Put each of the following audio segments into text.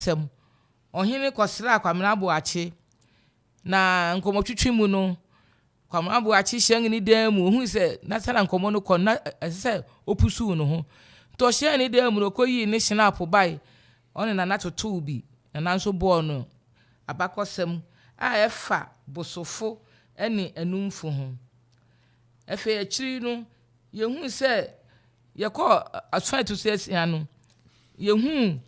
Abakɔsɛm, Ɔhene kɔsraa Kwamena Boakye, na nkɔmmɔtwetwe mu no, Kwamena Boakye hyɛn ne dan mu, ohui sɛ na sɛnea nkɔmmɔ no kɔ no, na ɛsɛ sɛ opusuw ne ho. Nti ɔhyɛn ne dan mu no, okoyii ne hyenapo bae, ɔne Nana totow bi. Nana nso bɔɔ no abakɔsɛm a ɛfa Bosofo ne Anumfo ho. Afei akyiri no, yehui sɛ yɛkɔɔ ɔsram a ɛto so asia no, yehuu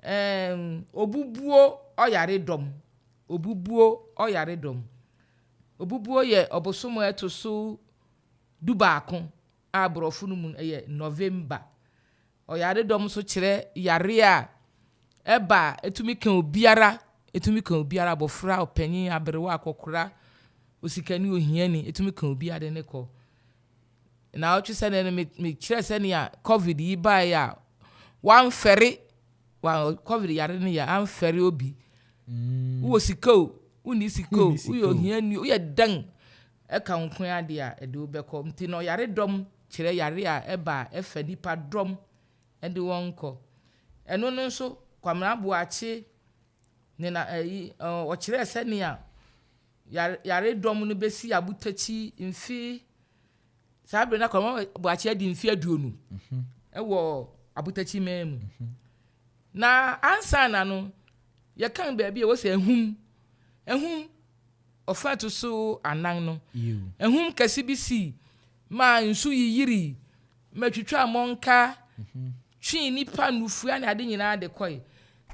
ɛɛm obubuo ɔyaredɔm. Obubuo ɔyaredɔm. Obubuo yɛ ɔbosom a ɛto so dubaako a borɔfo no mu no ɛyɛ November. Ɔyaredɔm nso kyerɛ yare a ɛba a ɛtumi ka obiara, ɛtumi ka obiara, abɔfra, ɔpanyin, aberewa, akɔkora, osikani, ohiani, ɛtumi ka obiara de ne kɔ. Naawɔtwe sɛdeɛ no mekyerɛ sɛnea COVID yi baeɛ a wamfɛre, wa COVID yare no yɛ amfɛre obi. Wowɔ sika o, wonni sika o, woyɛ ohiani o, woyɛ dɛn ɛka wo nko ara deɛ a ɛde wo bɛkɔ. Nti no yaredɔm kyerɛ yare a ɛba a ɛfa nipa dɔm de wɔn kɔ. Ɛno no nso Kwamena Boakye ne na ɛyi ɔkyerɛɛ sɛnea yaredɔm no bɛsi abotakyi mfe saa bere na Kwamena Boakye adi mfe 20 ɛwɔ abotakyi man mu. Na ansa na no yɛkan baabi a wɔsɛ ahum ahum ɔfa to so anan no ahum kɛse bi si maa nsu yiyiri ma twitwa mmɔnka twee nnipa nnufua ne ade nyinaa de kɔe.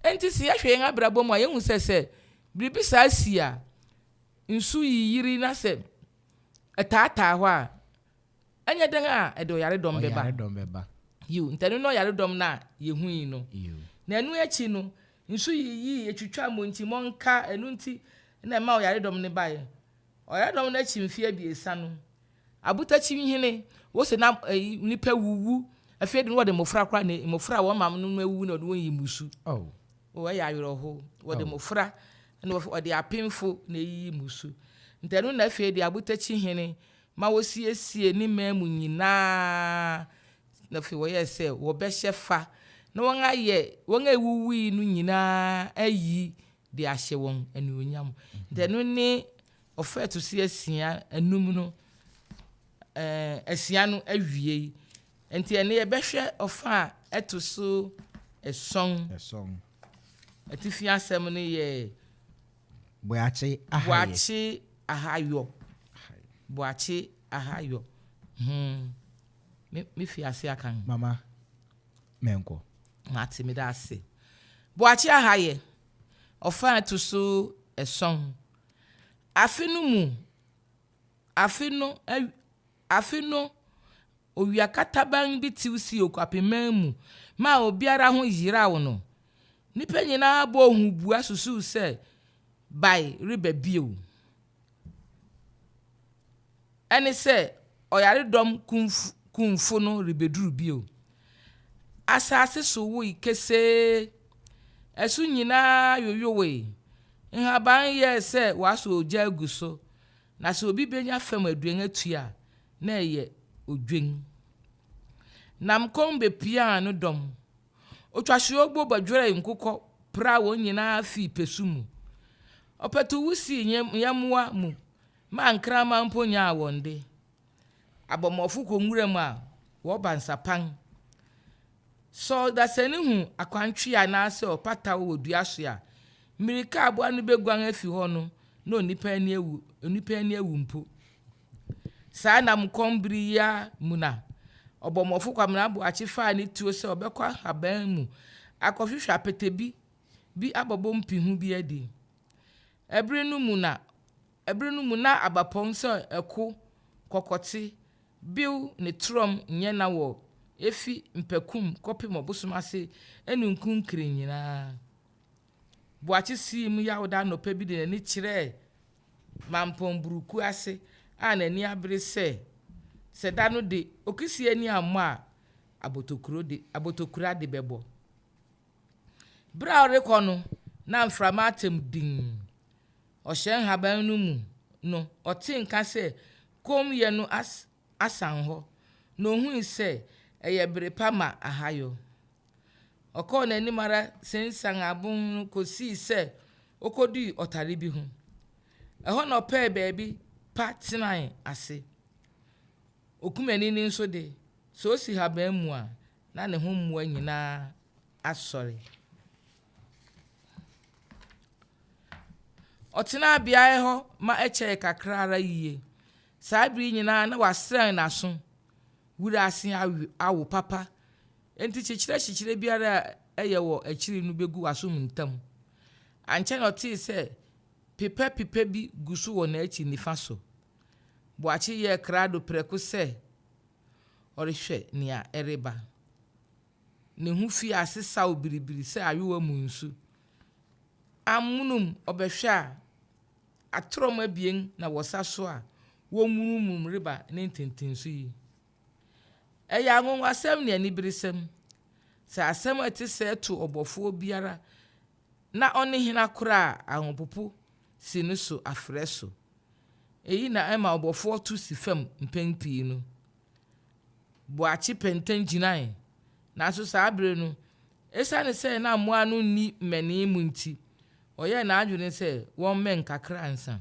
Enti sɛ yɛhwɛ yɛn abrabɔ mu a yɛhu sɛ sɛ biribi saa si a nsu yiyiri na sɛ ɛtaataa hɔ a ɛnyɛ dɛn a ɛde ɔyaredɔm bɛba. Ɔyaredɔm bɛba. Yiw, nti ɛno ne ɔyaredɔm no a yɛhui no. Na ɛno akyi no, nsu yiyii, etwitwaa mmɔnkyi mmɔnka, ɛno nti na ɛma ɔyaredɔm no bae. Ɔyaredɔm no akyi mfe 30 no, abotakyi hene, wose na ɛyi nnipa wuwu, afei de no wɔde mmofra koraa na mmofra a wɔn maame nom awuwu na wɔde wɔn yi mmusu. Oh. Oh, ɛyɛ awerɛhow. Wɔde mmofra na wɔde apemfo na eyiyi mmusu. Nti ɛno na afei de abotakyi hene ma wosiesie ne man mu nyinaa, na afei wɔyɛɛ sɛ wɔbɛhyɛ fa na wɔayɛ wɔn a ewuwui no nyinaa ayi de ahyɛ wɔn anuonyam. Nti ɛno ne ɔfa ɛto so asia anum no ɛɛ asia no awiei. Nti ɛne yɛbɛhwɛ ɔfa a ɛto so ɛsɔn. Ɛsɔn. Atifi asɛm no yɛ Boakye ahayɛ. Boakye ahayɔ. Boakye ahayɔ. Me fi ase aka. Mama, mɛnkɔ. Mate, meda ase. Boakye ahayɛ. Ɔfa a ɛto so ɛsɔn. Afe no mu, afe no, afe no, owia kataban bi tew sii Okuapemman mu maa obiara ho yeraw no. Nnipa nyinaa bɔɔ huboa susuw sɛ bae reba bio. Ɛne sɛ ɔyaredɔm kumfo no rebeduru bio. Asase so woe kesee. Ɛso nyinaa yoyowee. Nhaban yɛɛ sɛ wɔasɔ ogya agu so, na sɛ obi benya fam aduan atua a, na ɛyɛ odwen. Namkɔn bepiaa no dɔm. Otwahyeogbo bɛdwerɛe nkokɔ praa wɔn nyinaa fii pɛsu mu. Ɔpatuwu sii nyɛmmoa mu maa nkraman mpo nyaa wɔn de. Abɔmmɔfo kɔ nwuram a wɔba nsapan. Sɛ ɔdasani hu akwantwe anaasɛ ɔpataw wɔ dua so a, mmirika a aboa no beguan afi hɔ no na onipa ani awu onipa ani awu mpo. Saa namkɔm bere yi ara mu na ɔbɔmmɔfo Kwamena Boakye faa ne tuo sɛ ɔbɛkɔ ahaban mu akɔhwehwɛ apete bi bi abɔbɔ mpihu bi adi. Ɛbere no mu na ɛbere no mu na abapɔn sɛ ɛko, kɔkɔte, bew ne torɔm nyɛ na wɔ efi mpɛkum kɔpem ɔbosom ase ne nkunkiri nyinaa. Boakye sii mu yawda anɔpa bi de n'ani kyerɛɛ Mampɔn Buruku ase a n'ani abere sɛ sɛ da no de okisi ani ammɔ a abotokuro de abotokura de bɛbɔ. Bere a ɔrekɔ no, na mframa atam dinn. Ɔhyɛn nhaban no mu no, ɔtee nka sɛ kommyɛ no as asan hɔ, na ohui sɛ ɛyɛ bere pa ma ahayɔ. Ɔkɔɔ n'anim ara sensan abon no kosii sɛ okodui ɔtare bi ho. Ɛhɔ na ɔpɛɛ baabi pa tenae ase. Okumanini nso de, sɛ osi haban mu a, na ne ho mmoa nyinaa asɔre. Ɔtenaa beae hɔ ma ɛkyɛe kakra ara yiye. Saa bere yi nyinaa na wasrɛn n'aso wura ase awo papa, enti kyekyerɛkyekyerɛ biara a ɛyɛ wɔ akyiri no begu w'asom ntɛm. Ankyɛ na ɔtee sɛ pepɛpepɛ bi gu so wɔ n'akyi nifa so. Boakye yɛɛ krado prɛko sɛ ɔrehwɛ nea ɛreba. Ne ho fii ase saw biribiri sɛ ayowa mu nsu. Amonom ɔbɛhwɛ a, atorɔm abien na wɔsa so a wɔremurumum reba ne ntentenso yi. Ɛyɛ anwonwasɛm ne aniberesɛm sɛ asɛm a ɛte sɛɛ to ɔbɔfoɔ biara na ɔne hena koraa a ahopopo si no so afrɛ so. Eyi na ɛma ɔbɔfoɔ to si fam mpɛn pii no. Boakye pɛntɛn gyinae, nanso saa bere no, esiane sɛ na mmoa no nni mmɛnee mu nti, ɔyɛɛ n'adwene sɛ wɔmmɛn kakra ansa.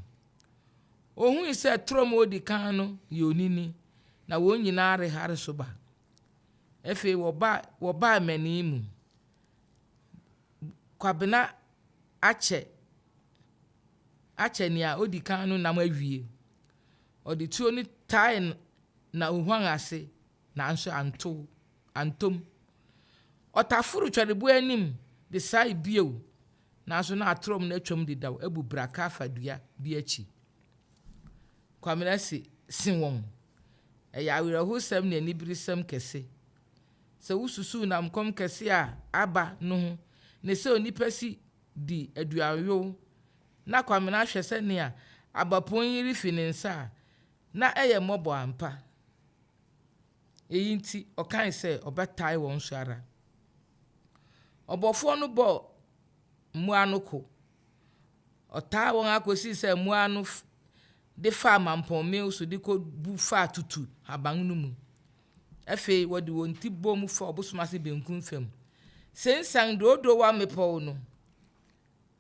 Ohui sɛ torɔm a odi kan no yɛ onini, na wɔn nyinaa rehare so ba. Afei wɔba wɔbaa mmɛnee mu. Kwabena akyɛ akyɛ nea odi kan no nam awie. Ɔde tuo no tae na ohuan ase, nanso antow antɔ mu. Ɔtaforo twɛrebo anim de sae bio, nanso na atorɔm no atwam dedaw abu braka afa dua bi akyi. Kwamina se, Se wɔn. Ɛyɛ awerɛhosɛm ne aniberesɛm kɛse. Sɛ wususuw namkɔm kɛse a aba no ho ne sɛ onipa si di aduanyow na Kwamina hwɛ sɛnea abapɔn yi refi ne nsa a, na ɛyɛ mmɔbɔ ampa. Eyi nti, ɔkae sɛ ɔbɛtae wɔn so ara. Ɔbɔfoɔ no bɔɔ mmoa no ko. Ɔtaa wɔn ara kosii sɛ mmoa no de faa mampɔnmew so de kobu faa tutu haban no mu. Afei wɔde wɔn ti boom faa ɔbosom ase benkum fam. Sensan Doodowa mmepɔw no.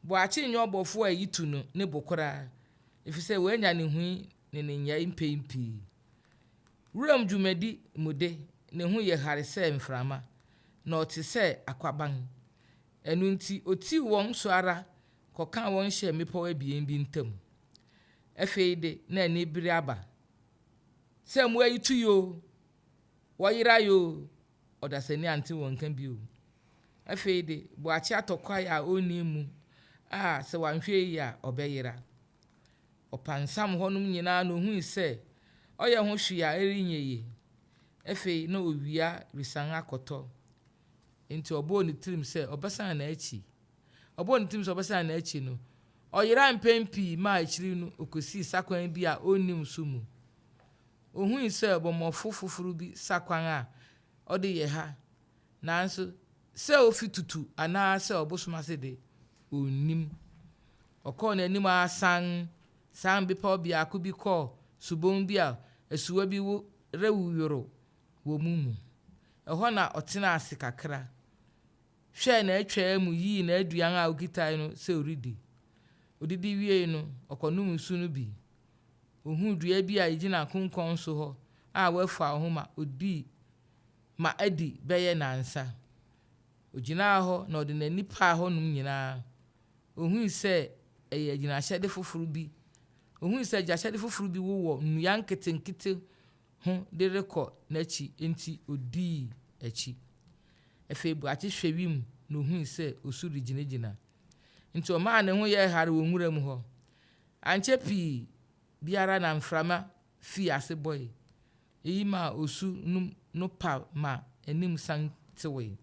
Boakye nyɛ ɔbɔfo a eyi tu no ne bo koraa, efisɛ wanya ne hui ne ne nyɛe mpɛn pii. Wuram dwumadi mu de, ne ho yɛ hare sɛ mframa, na ɔte sɛ akwaban. Ɛno nti, otiw wɔn so ara kɔkaa wɔn hyɛɛ mmepɔw abien bi ntam. Afei de, na anibere aba. Sɛ mmoa yi tui oo, wɔyerae oo, ɔdasani ante wɔn nka bio. Afei de, Boakye atɔ kwae a onni mu a sɛ wanhwɛ yiye a ɔbɛyera. Ɔpansam hɔnom nyinaa na ohui sɛ ɔyɛ ho hwee a ɛrenyɛ yiye. Afei na owia resian akɔtɔ. Enti ɔbɔɔ ne tirim sɛ ɔbɛsan n'akyi. Ɔbɔɔ ne tirim sɛ ɔbɛsan n'akyi no, ɔyerae mpɛn pii maa akyiri no okosii sakwan bi a onnim so mu. Ohui sɛ ɔbɔmmɔfo foforo bi sa kwan a ɔde yɛ ha, nanso sɛ ofi Tutu anaasɛ ɔbosom ase de, onnim. Ɔkɔɔ n'anim ara san sian bepɔw biako bi kɔɔ subon bi a asuwa bi wo rewu yorow wɔ mu mu. Ɛhɔ na ɔtenaa ase kakra, hwɛɛ n'atwaa mu yii n'aduan a okitae no sɛ ɔredi. Odidi wiei no, ɔkɔnom nsu no bi. Ohuu dua bi a egyina konkɔn so hɔ a wɔafuaw ho ma odii ma adi bɛyɛ nnansa. Ogyinaa hɔ na ɔde n'ani paa hɔnom nyinaa. Ohui sɛ ɛyɛ agyinahyɛde foforo bi. Ohui sɛ agyinahyɛde foforo bi wowɔ nnua nketenkete ho de rekɔ n'akyi enti odii akyi. Afei Boakye hwɛ wim na ohui sɛ osu regyinagyina. Enti ɔmaa ne ho yɛɛ hare wɔ nwura mu hɔ. Ankyɛ pii biara na mframa fii ase bɔe. Eyi maa osu no no pa ma anim san tewee.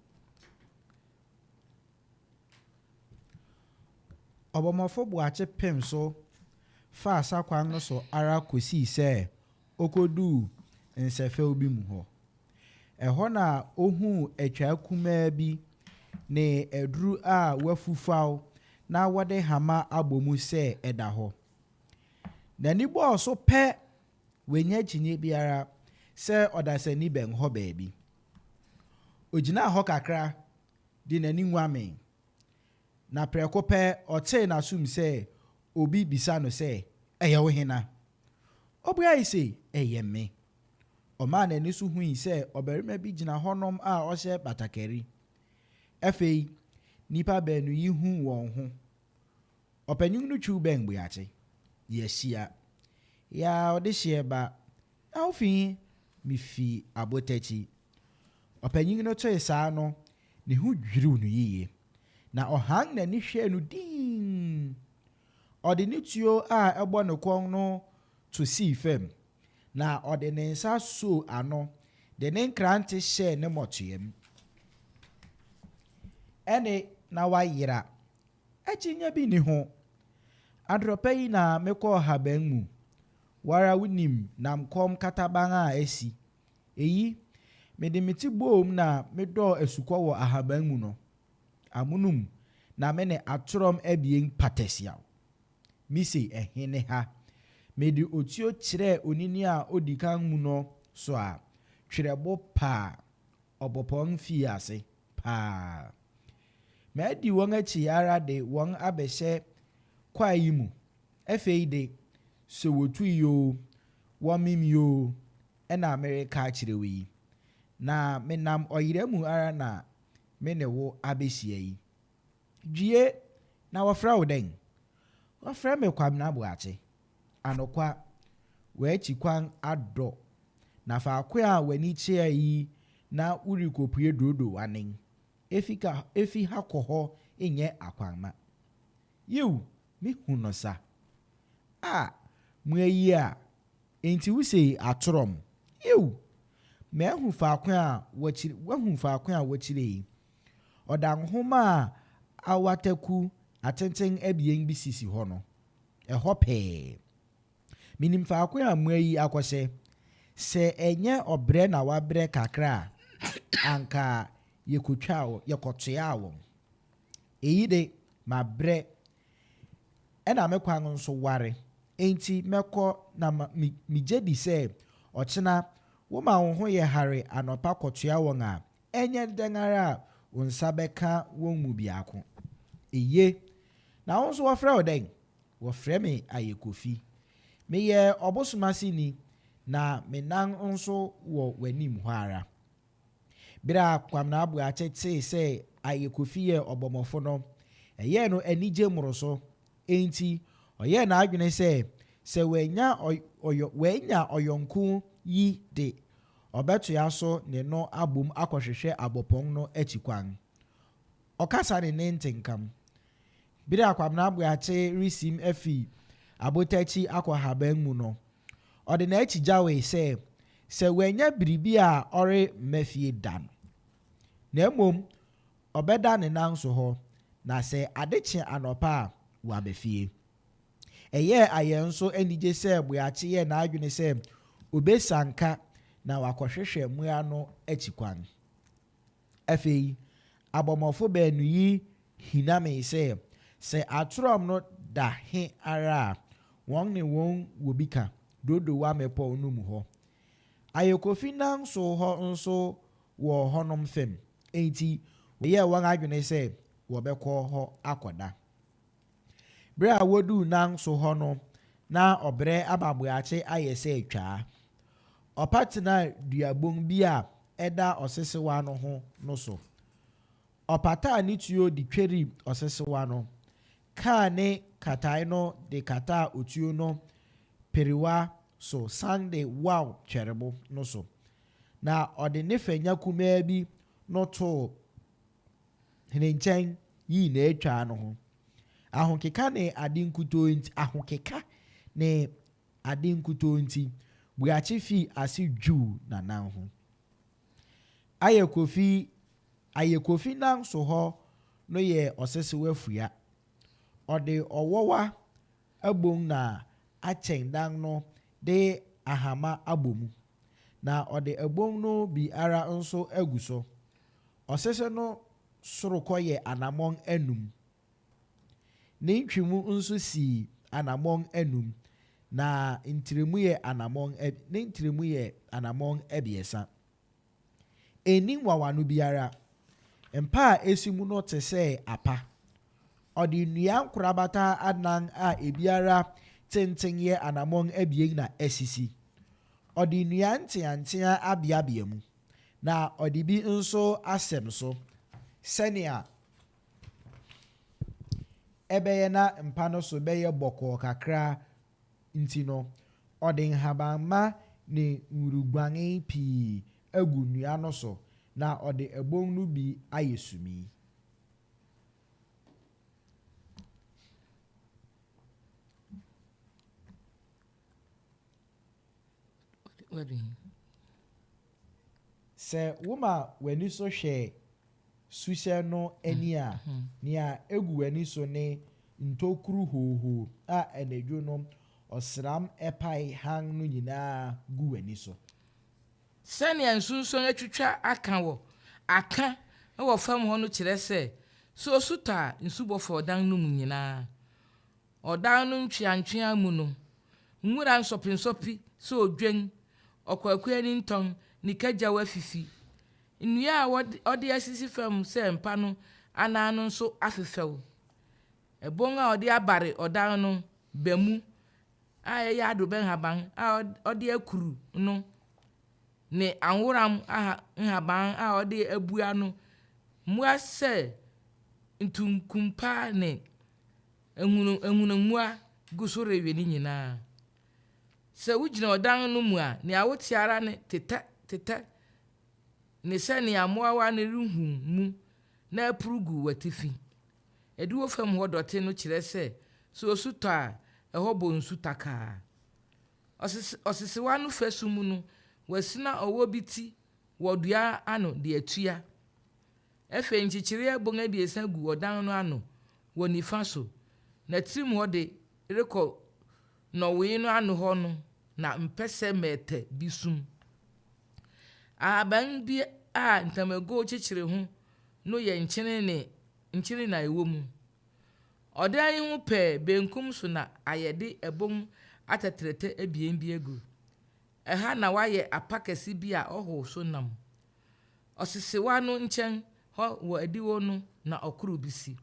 Ɔbɔmmɔfo Boakye pem so faa sakwan no so ara kosii sɛ okoduu nsɛfɛw bi mu hɔ. Ɛhɔ na ohuu atwaa kumaa bi ne aduru a wɔafufaw na wɔde hama abɔ mu sɛ ɛda hɔ. N'ani bɔɔ so pɛ, wannya akyinnye biara sɛ ɔdasani bɛn hɔ baabi. Ogyinaa hɔ kakra. de n'ani nguamee. Na prɛko pɛ ɔtee n'asom sɛ obi bisa no sɛ, Ɛyɛ wo hena? Obuae se, Ɛyɛ me. Ɔmaa n'ani so hui sɛ ɔbarima bi gyina hɔnom a ɔhyɛ batakari. Afei nnipa baanu yi huu wɔn ho. Ɔpanyin no twiw bɛn Boakye. Yɛahyia. Yaa ɔdehyeɛ ba, na wufi he? Mifi Abotakyi. Ɔpanyin no tee saa no, ne ho dwiriw no yiye, na ɔhan n'ani hwɛɛ no dinn. Ɔde ne tuo a ɛbɔ ne kɔn no to sii fam, na ɔde ne nsa soo ano de ne nkrante hyɛɛ ne mmɔtoam. Ɛnne na wayera. Akyinnye bi nni ho. Anɔpa yi na mekɔɔ haban mu. Wo ara wunim namkɔm kataban a asi. Eyi, mede me ti boom na medɔɔ asukɔ wɔ ahaban mu no. Amonom na me ne atorɔm abien patasiaw. Mise ɛhe ne ha? Mede otuo kyerɛɛ onini a odi kan mu no so a, twerɛbo paa, ɔbɔpɔn fii ase paa. Madi wɔn akyi ara de wɔn abɛhyɛ kwae yi mu. Afei de, sɛ wotui oo, wɔmemee oo, ɛna mereka akyerɛ wo yi. Na menam ɔyera mu ara na me ne wo abehyia yi. Due, na wɔfrɛ wo dɛn? Wɔfrɛ me Kwabena Boakye. Anokwa, w'akyi kwan adɔ, na faako a w'ani kyerɛ yi na worekopue Dodowa nen. Efi ka efi ha kɔ hɔ nyɛ akwanma. Yiw, mihu no sa. A, mo ayi a, enti wuse atorɔm? Yiw, mahu faako a wɔkyere wahu faako a wɔkyerɛ yi. Ɔda nhoma a awataku atenten abien bi sisi hɔ no, ɛhɔ pɛɛ. Minim faako a mmoa yi akɔhyɛ. Sɛ ɛnyɛ ɔbrɛ na wabrɛ kakra a, anka yɛkotwaa wɔn, yɛkɔtoaa wɔn. Eyi de, mabrɛ, ɛna me kwan nso ware, enti mɛkɔ na ma, me, migye di sɛ ɔkyena woma wo ho yɛ hare anɔpa kɔtoa wɔn a, ɛnyɛ dɛn ara a wo nsa bɛka wɔn mu biako. Eye, na wo nso wɔfrɛ wo dɛn? Wɔfrɛ me Ayekofi. Meyɛ ɔbosomaseni, na me nan nso wɔ w'anim hɔ ara. Bere a Kwamina Aboakye tee sɛ Ayekofi yɛ ɔbɔmmɔfo no, ɛyɛɛ no anigye mmoroso. Enti, ɔyɛɛ n'adwene sɛ, sɛ wannya wannya ɔyɔnko yi de, ɔbɛtoa so ne no abom akɔhwehwɛ abɔpɔn no akyi kwan. Ɔkasa ne ne ntenkam. Bere a Kwabena Aboakye resim afi abotakyi akɔ haban mu no, ɔde n'akyi gyawee sɛ, sɛ wannya biribi a ɔremma fie da no, na mmom ɔbɛda ne nan so hɔ, na sɛ ade kye anɔpa a, waba fie. Ɛyɛɛ Ayɛ nso anigye sɛ Boakye yɛɛ n'adwene sɛ obesianka na wakɔhwehwɛ mmoa no akyi kwan. Afei, abɔmmɔfo baanu yi hinamee sɛ, sɛ atorɔm no da he ara a, wɔn ne wɔn wɔ bi ka Dodowa mmepɔw no mu hɔ. Ayekofi nansow hɔ nso wɔ hɔnom fam, enti wɔyɛɛ wɔn adwene sɛ wɔbɛkɔ hɔ akɔda. Bere a woduu Nanso hɔ no, na ɔbrɛ ama Boakye ayɛ sɛ twaa. Ɔpa tenaa duabon bi a ɛda ɔsesewa no ho no so. Ɔpataa ne tuo de twerii ɔsesewa no, kaa ne katae no de kataa otuo no perewa so san de waw twɛrebo no so, na ɔde ne fanya kumaa bi no too ne nkyɛn yii n'atwaa no ho. Ahokeka ne ade nkutoo nti, ahokeka ne ade nkutoo nti, Boakye fii ase dwiw n'anan ho. Ayɛ Kofi Ayɛ Kofi nan so hɔ no yɛ ɔsesew afua. Ɔde ɔwɔwa abon na akyɛn dan no de ahama abɔ mu, na ɔde abon no bi ara nso agu so. Ɔsese no sorokɔ yɛ anammɔn anum. Ne ntwemu nso si anammɔn anum, na ntrɛmu yɛ anammɔn ne ntrɛmu yɛ anammɔn abiɛsa. Enni nwawano biara. Mpa a esi mu no te sɛ apa. Ɔde nnua nkorabata anan a ebiara tenten yɛ anammɔn abien na asisi. Ɔde nnua nteantea abeabea mu, na ɔde bi nso asɛm so sɛnea ɛbɛyɛ na mpa no so bɛyɛ bɔkɔɔ kakra nti no, ɔde nhabamma ne nwuraguanee pii agu nnua no so na ɔde abon no bi ayɛ sumii. Sɛ woma w'ani so hwɛ suhyɛn no ani a, nea egu w'ani so ne ntokuru hoohoo a anadwo no ɔsram pae hann no nyinaa gu w'ani so. Sɛnea nsunsuan atwitwa aka wɔ aka wɔ fam hɔ no kyerɛ sɛ, sɛ osu tɔ a, nsu bɔ fa ɔdan no mu nyinaa. Ɔdan no ntweantweaa mu no, nwura nsɔpensɔpi sɛ odwen, ɔkwakuanintɔn, ne kagyaw afifi. Nnua a wɔde asisi fam sɛ mpa no anan no nso afefɛw. Ɛbon a wɔde abare ɔdan no ba mu a ɛyɛ adobɛ nhaban a wɔde akuru no ne anworam nhaban a wɔde abua no mmoa sɛ ntunkumpaa ne ahunammoa gu so rewe ne nyinaa. Sɛ wugyina ɔdan no mu a, nea wote ara ne tetɛ tetɛ ne sɛnea mmoawa no rehuw mu na apuru gu w'atifi. Adiwo fam hɔ dɔte no kyerɛ sɛ, sɛ osu tɔ a, ɛhɔ bɔ nsu takaa. Ɔsesewa no fasu mu no, wɔasina ɔwɔ bi ti wɔ dua ano de atua. Afei nkyekyeree abon abiɛsa gu ɔdan no ano wɔ nifa so, na tirim hɔ de rekɔ nnɔwee no ano hɔ no na mpɛsɛ mmɛɛtɛ bi sum. Ahaban bi a ntamagow kyekyere ho no yɛ nkyene ne nkyene na ɛwɔ mu. Ɔdan yi ho pɛɛ benkum so na ayɛde ɛbon atɛtrɛtɛ abien bi agu. Ɛha na wɔayɛ apa kɛse bi a ɔhow so nam. Ɔsesewa no nkyɛn hɔ wɔ adiwo no na ɔkorow bi si.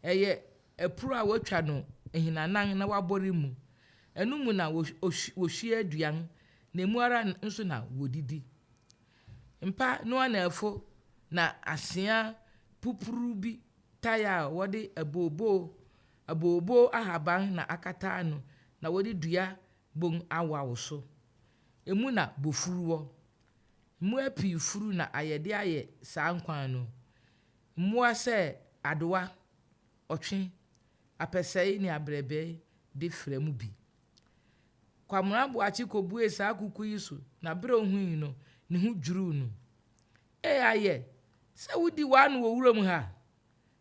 Ɛyɛ apuro a wɔatwa no ahinanan na wɔabɔre mu. Ɛno mu na wohwie aduan, na emu ara nso na wodidi. Mpa no anafo na asea pupuru bi tae a wɔde abooboo abooboo ahaban na akata ano na wɔde dua bon awaw so. Emu na bofuru wɔ. Mmoa pii furu na ayɛde ayɛ saa nkwan no. Mmoa sɛ adowa, ɔtwe, apɛsɛe ne abrɛbɛe de fra mu bi. Kwamena Boakye kobuee saa kuku yi so na bere a ohui no, ne ho dwiriw no. Ee ayɛ sɛ wudi w'ano wɔ wuram ha,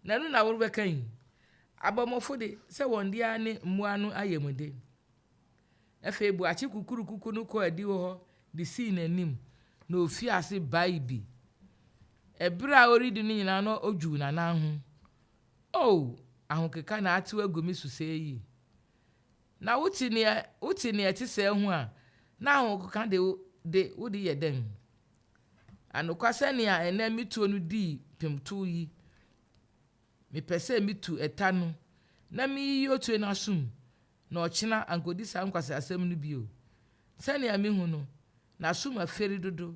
na ɛno na worebɛka yi? Abɔmmɔfo de, sɛ wɔn de ara ne mmoa no ayamde. Afei Boakye kukuru kuku no kɔɔ adiwo hɔ de sii n'anim na ofii ase bae bi. Bere a ɔredi no nyinaa na odwiw n'anan ho. O, ahokeka na atew agu me so sɛɛ yi! Na wote nea wote nea ɛte sɛɛ ho a, na ahokeka de de wode yɛ dɛn? Anokwa sɛnea ɛnnɛ me tuo no dii pemtow yi, mepɛ sɛ mitu ɛta no na miyiyi otue no asom na ɔkyena ankodi saa nkwaseasɛm no bio. Sɛnea mihu no, n'asom aferi dodo.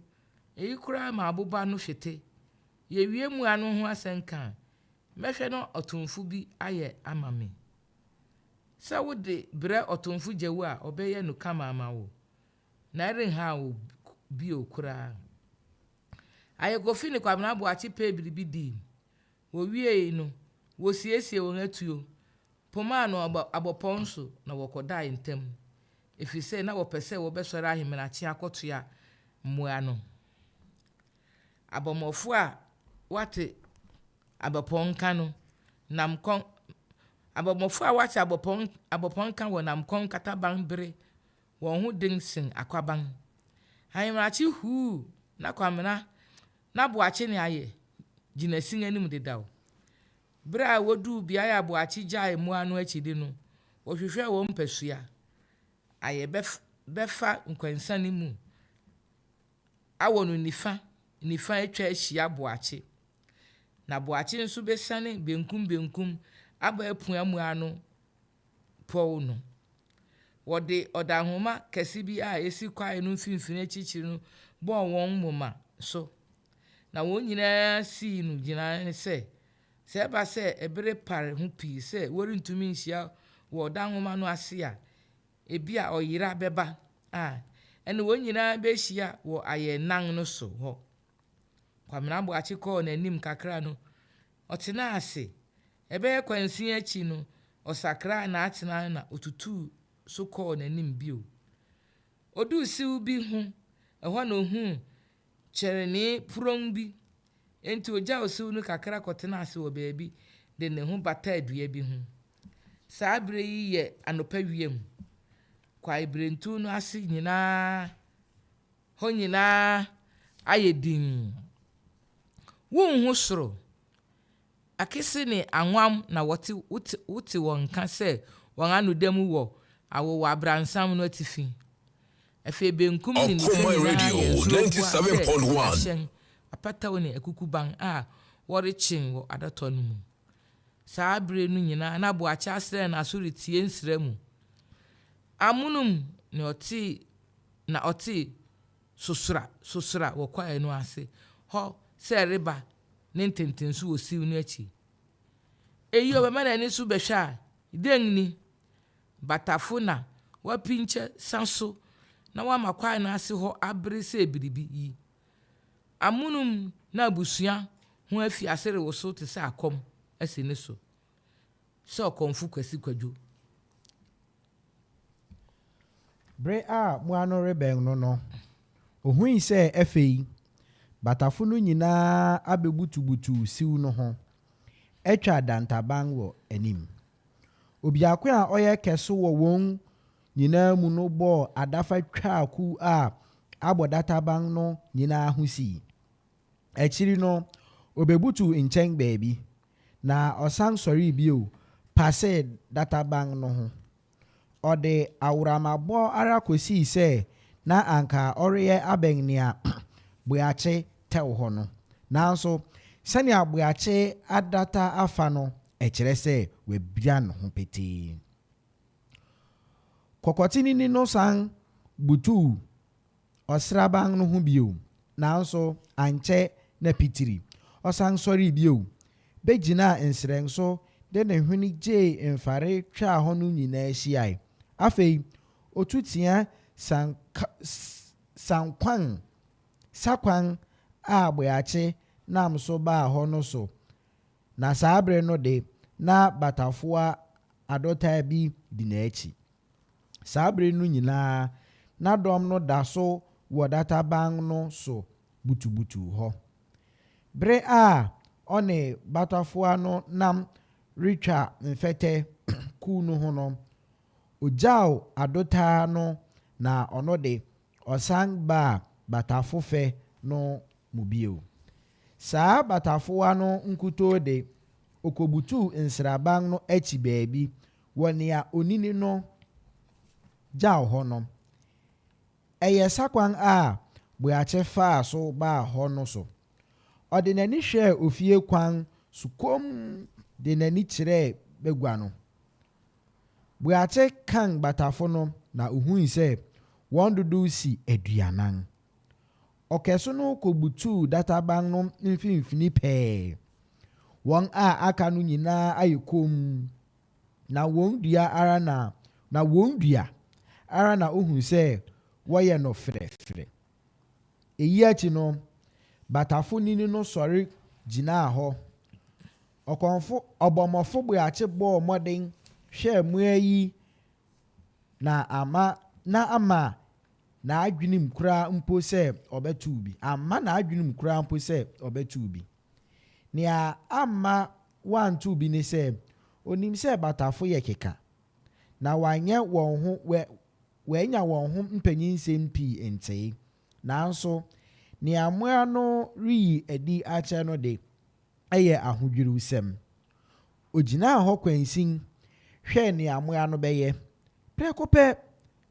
Eyi koraa ma aboba no hwete. Yewie mmoa no ho asɛnka a, mɛhwɛ na ɔtomfo bi ayɛ ama me. Sɛ wode brɛ ɔtomfo gyawu a, ɔbɛyɛ no kama ama wo, na ɛrenhaw wo bio koraa. Ayɛ Kofi ne Kwabena Boakye pɛɛ biribi dii. Wowiei no, wosiesiee wɔn atuo, pomaa no abɔpɔn so na wɔkɔdae ntɛm, efisɛ na wɔpɛ sɛ wɔbɛsɔre ahemanakye akɔtoa mmoa no. Abɔmmɔfo a wɔate abɔpɔn nka no nam kɔn Abɔmmɔfo a wɔate abɔpɔn abɔpɔn nka wɔ nam kɔn kataban bere wɔn ho den sen akwaban. Ahemanakye huu na Kwamena na Boakye ne ayɛ gyina sin anim dedaw. Bere a woduu beae a Boakye gyaee mmoa no akyidi no, wɔhwehwɛɛ wɔn mpasua. Ayɛ bɛfa nkwansane mu awɔ no nifa nifa atwa ahyia Boakye. Na Boakye nso besiane benkum benkum aba apua mmoa no pɔw no. Wɔde ɔdanhoma kɛse bi a esi kwae no mfinimfini akyirikyiri no bɔɔ wɔn moma so, na wɔn nyinaa sii no gyinae sɛ, sɛ ɛba sɛ bere pare ho pii sɛ wɔrentumi nhyia wɔ ɔdanhoma no ase a, ebia ɔyera bɛba a, ɛnde wɔn nyinaa behyia wɔ ayɛnnan no so hɔ. Kwamena Boakye kɔɔ n'anim kakra no, ɔtenaa ase. Ɛbɛyɛ kwansin akyi no, ɔsakraa n'atenae na otutuu so kɔɔ n'anim bio. Oduu siw bi ho, ɛhɔ na ohuu kyɛrenee puronn bi. Enti ogyaw siw no kakra kɔtenaa ase wɔ baabi de ne ho bataa dua bi ho. Saa bere yi yɛ anɔpa wim. Kwaebirentuw no ase nyinaa hɔ nyinaa ayɛ dinn. Wunhu soro. Akese ne anwam na wɔte wote wote wɔn nka sɛ wɔn ano da mu wɔ awowabransam no atifi. Afei benkum ne nifa Ɔkɔmman nyinaa Radio yɛ nsuo boa sɛ 97.1. ahyɛn, apataw ne akukuban a wɔrekyen wɔ adɔtɔ no mu. Saa bere no nyinaa na Boakye asrɛn n'aso retie nsra mu. Amonom na ɔtee na ɔtee sosra sosra wɔ kwae no ase hɔ sɛ ɛreba ne ntentenso wɔ siw no akyi. Eyi ɔbɛma n'ani so bɛhwɛ a, dɛn ni? Batafo na wɔapinkyɛ sa so na wɔama kwae no ase hɔ abere sɛ biribi yi. Amonom na abusua ho afi ase rewosow te sɛ akɔm asi ne so sɛ ɔkɔmfo Kwasi Kwadwo. Bere a mmoa no rebɛn no no, ohui sɛ afei batafo no nyinaa abebutubutuw siw no ho, atwa dantaban wɔ anim. Obiako a ɔyɛ kɛse wɔ wɔn nyinaa mu no bɔɔ adafa twaa kuw a abɔ databan no nyinaa ho sii. Akyiri no, obebutuw nkyɛn baabi, na ɔsan sɔree bio pasee databan no ho. Ɔde aworamabɔ ara kosii sɛ na anka ɔreyɛ abɛn nea Boakye tɛw hɔ no. Nanso, sɛnea Boakye adata afa no, ɛkyerɛ sɛ wabira ne ho petee. Kɔkɔtenini no san butuw ɔsraban no ho bio, nanso ankyɛ na pitiri, ɔsan sɔree bio begyinaa nsrɛn so de ne hwene gyee mfare twaa hɔ no nyinaa hyiae. Afei otu tea san san kwan sakwan a Boakye nam so baa hɔ no so, na saa bere no de na Batafoa adɔtaa bi di n'akyi. Saa bere no nyinaa, na dɔm no da so wɔ databan no so butubutuw hɔ. Bere a ɔne Batafoa no nam retwa mfɛtɛ kuw no ho no, ogyaw adotaa no na ɔno de, ɔsan baa Batafo fɛ no mu bio. Saa Batafoa no nkutoo de, okobutuw nsraban no akyi baabi wɔ nea onini no gyaw hɔ no. Ɛyɛ sakwan a Boakye faa so baa hɔ no so. Ɔde n'ani hwɛɛ ofie kwan so komm de n'ani kyerɛɛ bagua no. Boakye kan batafo no na ohui sɛ wɔn dodow si 40. Ɔkɛse no kobutuw databan no mfinimfini pɛɛ. Wɔn a aka no nyinaa ayɛ komm. Na wɔn dua ara na na wɔn dua ara na ohu sɛ wɔyɛ no frɛfrɛ. Eyi akyi no, batafo nini no sɔre gyinaa hɔ. Ɔkɔmfo ɔbɔmmɔfo Boakye bɔɔ mmɔden hwɛɛ mmoa yi na ama na ama n'adwenem koraa mpo sɛ ɔbɛtow bi. Amma n'adwenem koraa mpo sɛ ɔbɛtow bi. Nea amma wantow bi ne sɛ, onim sɛ batafo yɛ keka, na wɔanyɛ wɔn ho wɛ wɔanya wɔn ho mpanyinsɛm pii ntee. Nanso, nea mmoa no reyi adi akyerɛ no de, ɛyɛ ahodwiriwsɛm. Ogyinaa hɔ kwansin hwɛɛ nea mmoa no bɛyɛ. Prɛko pɛ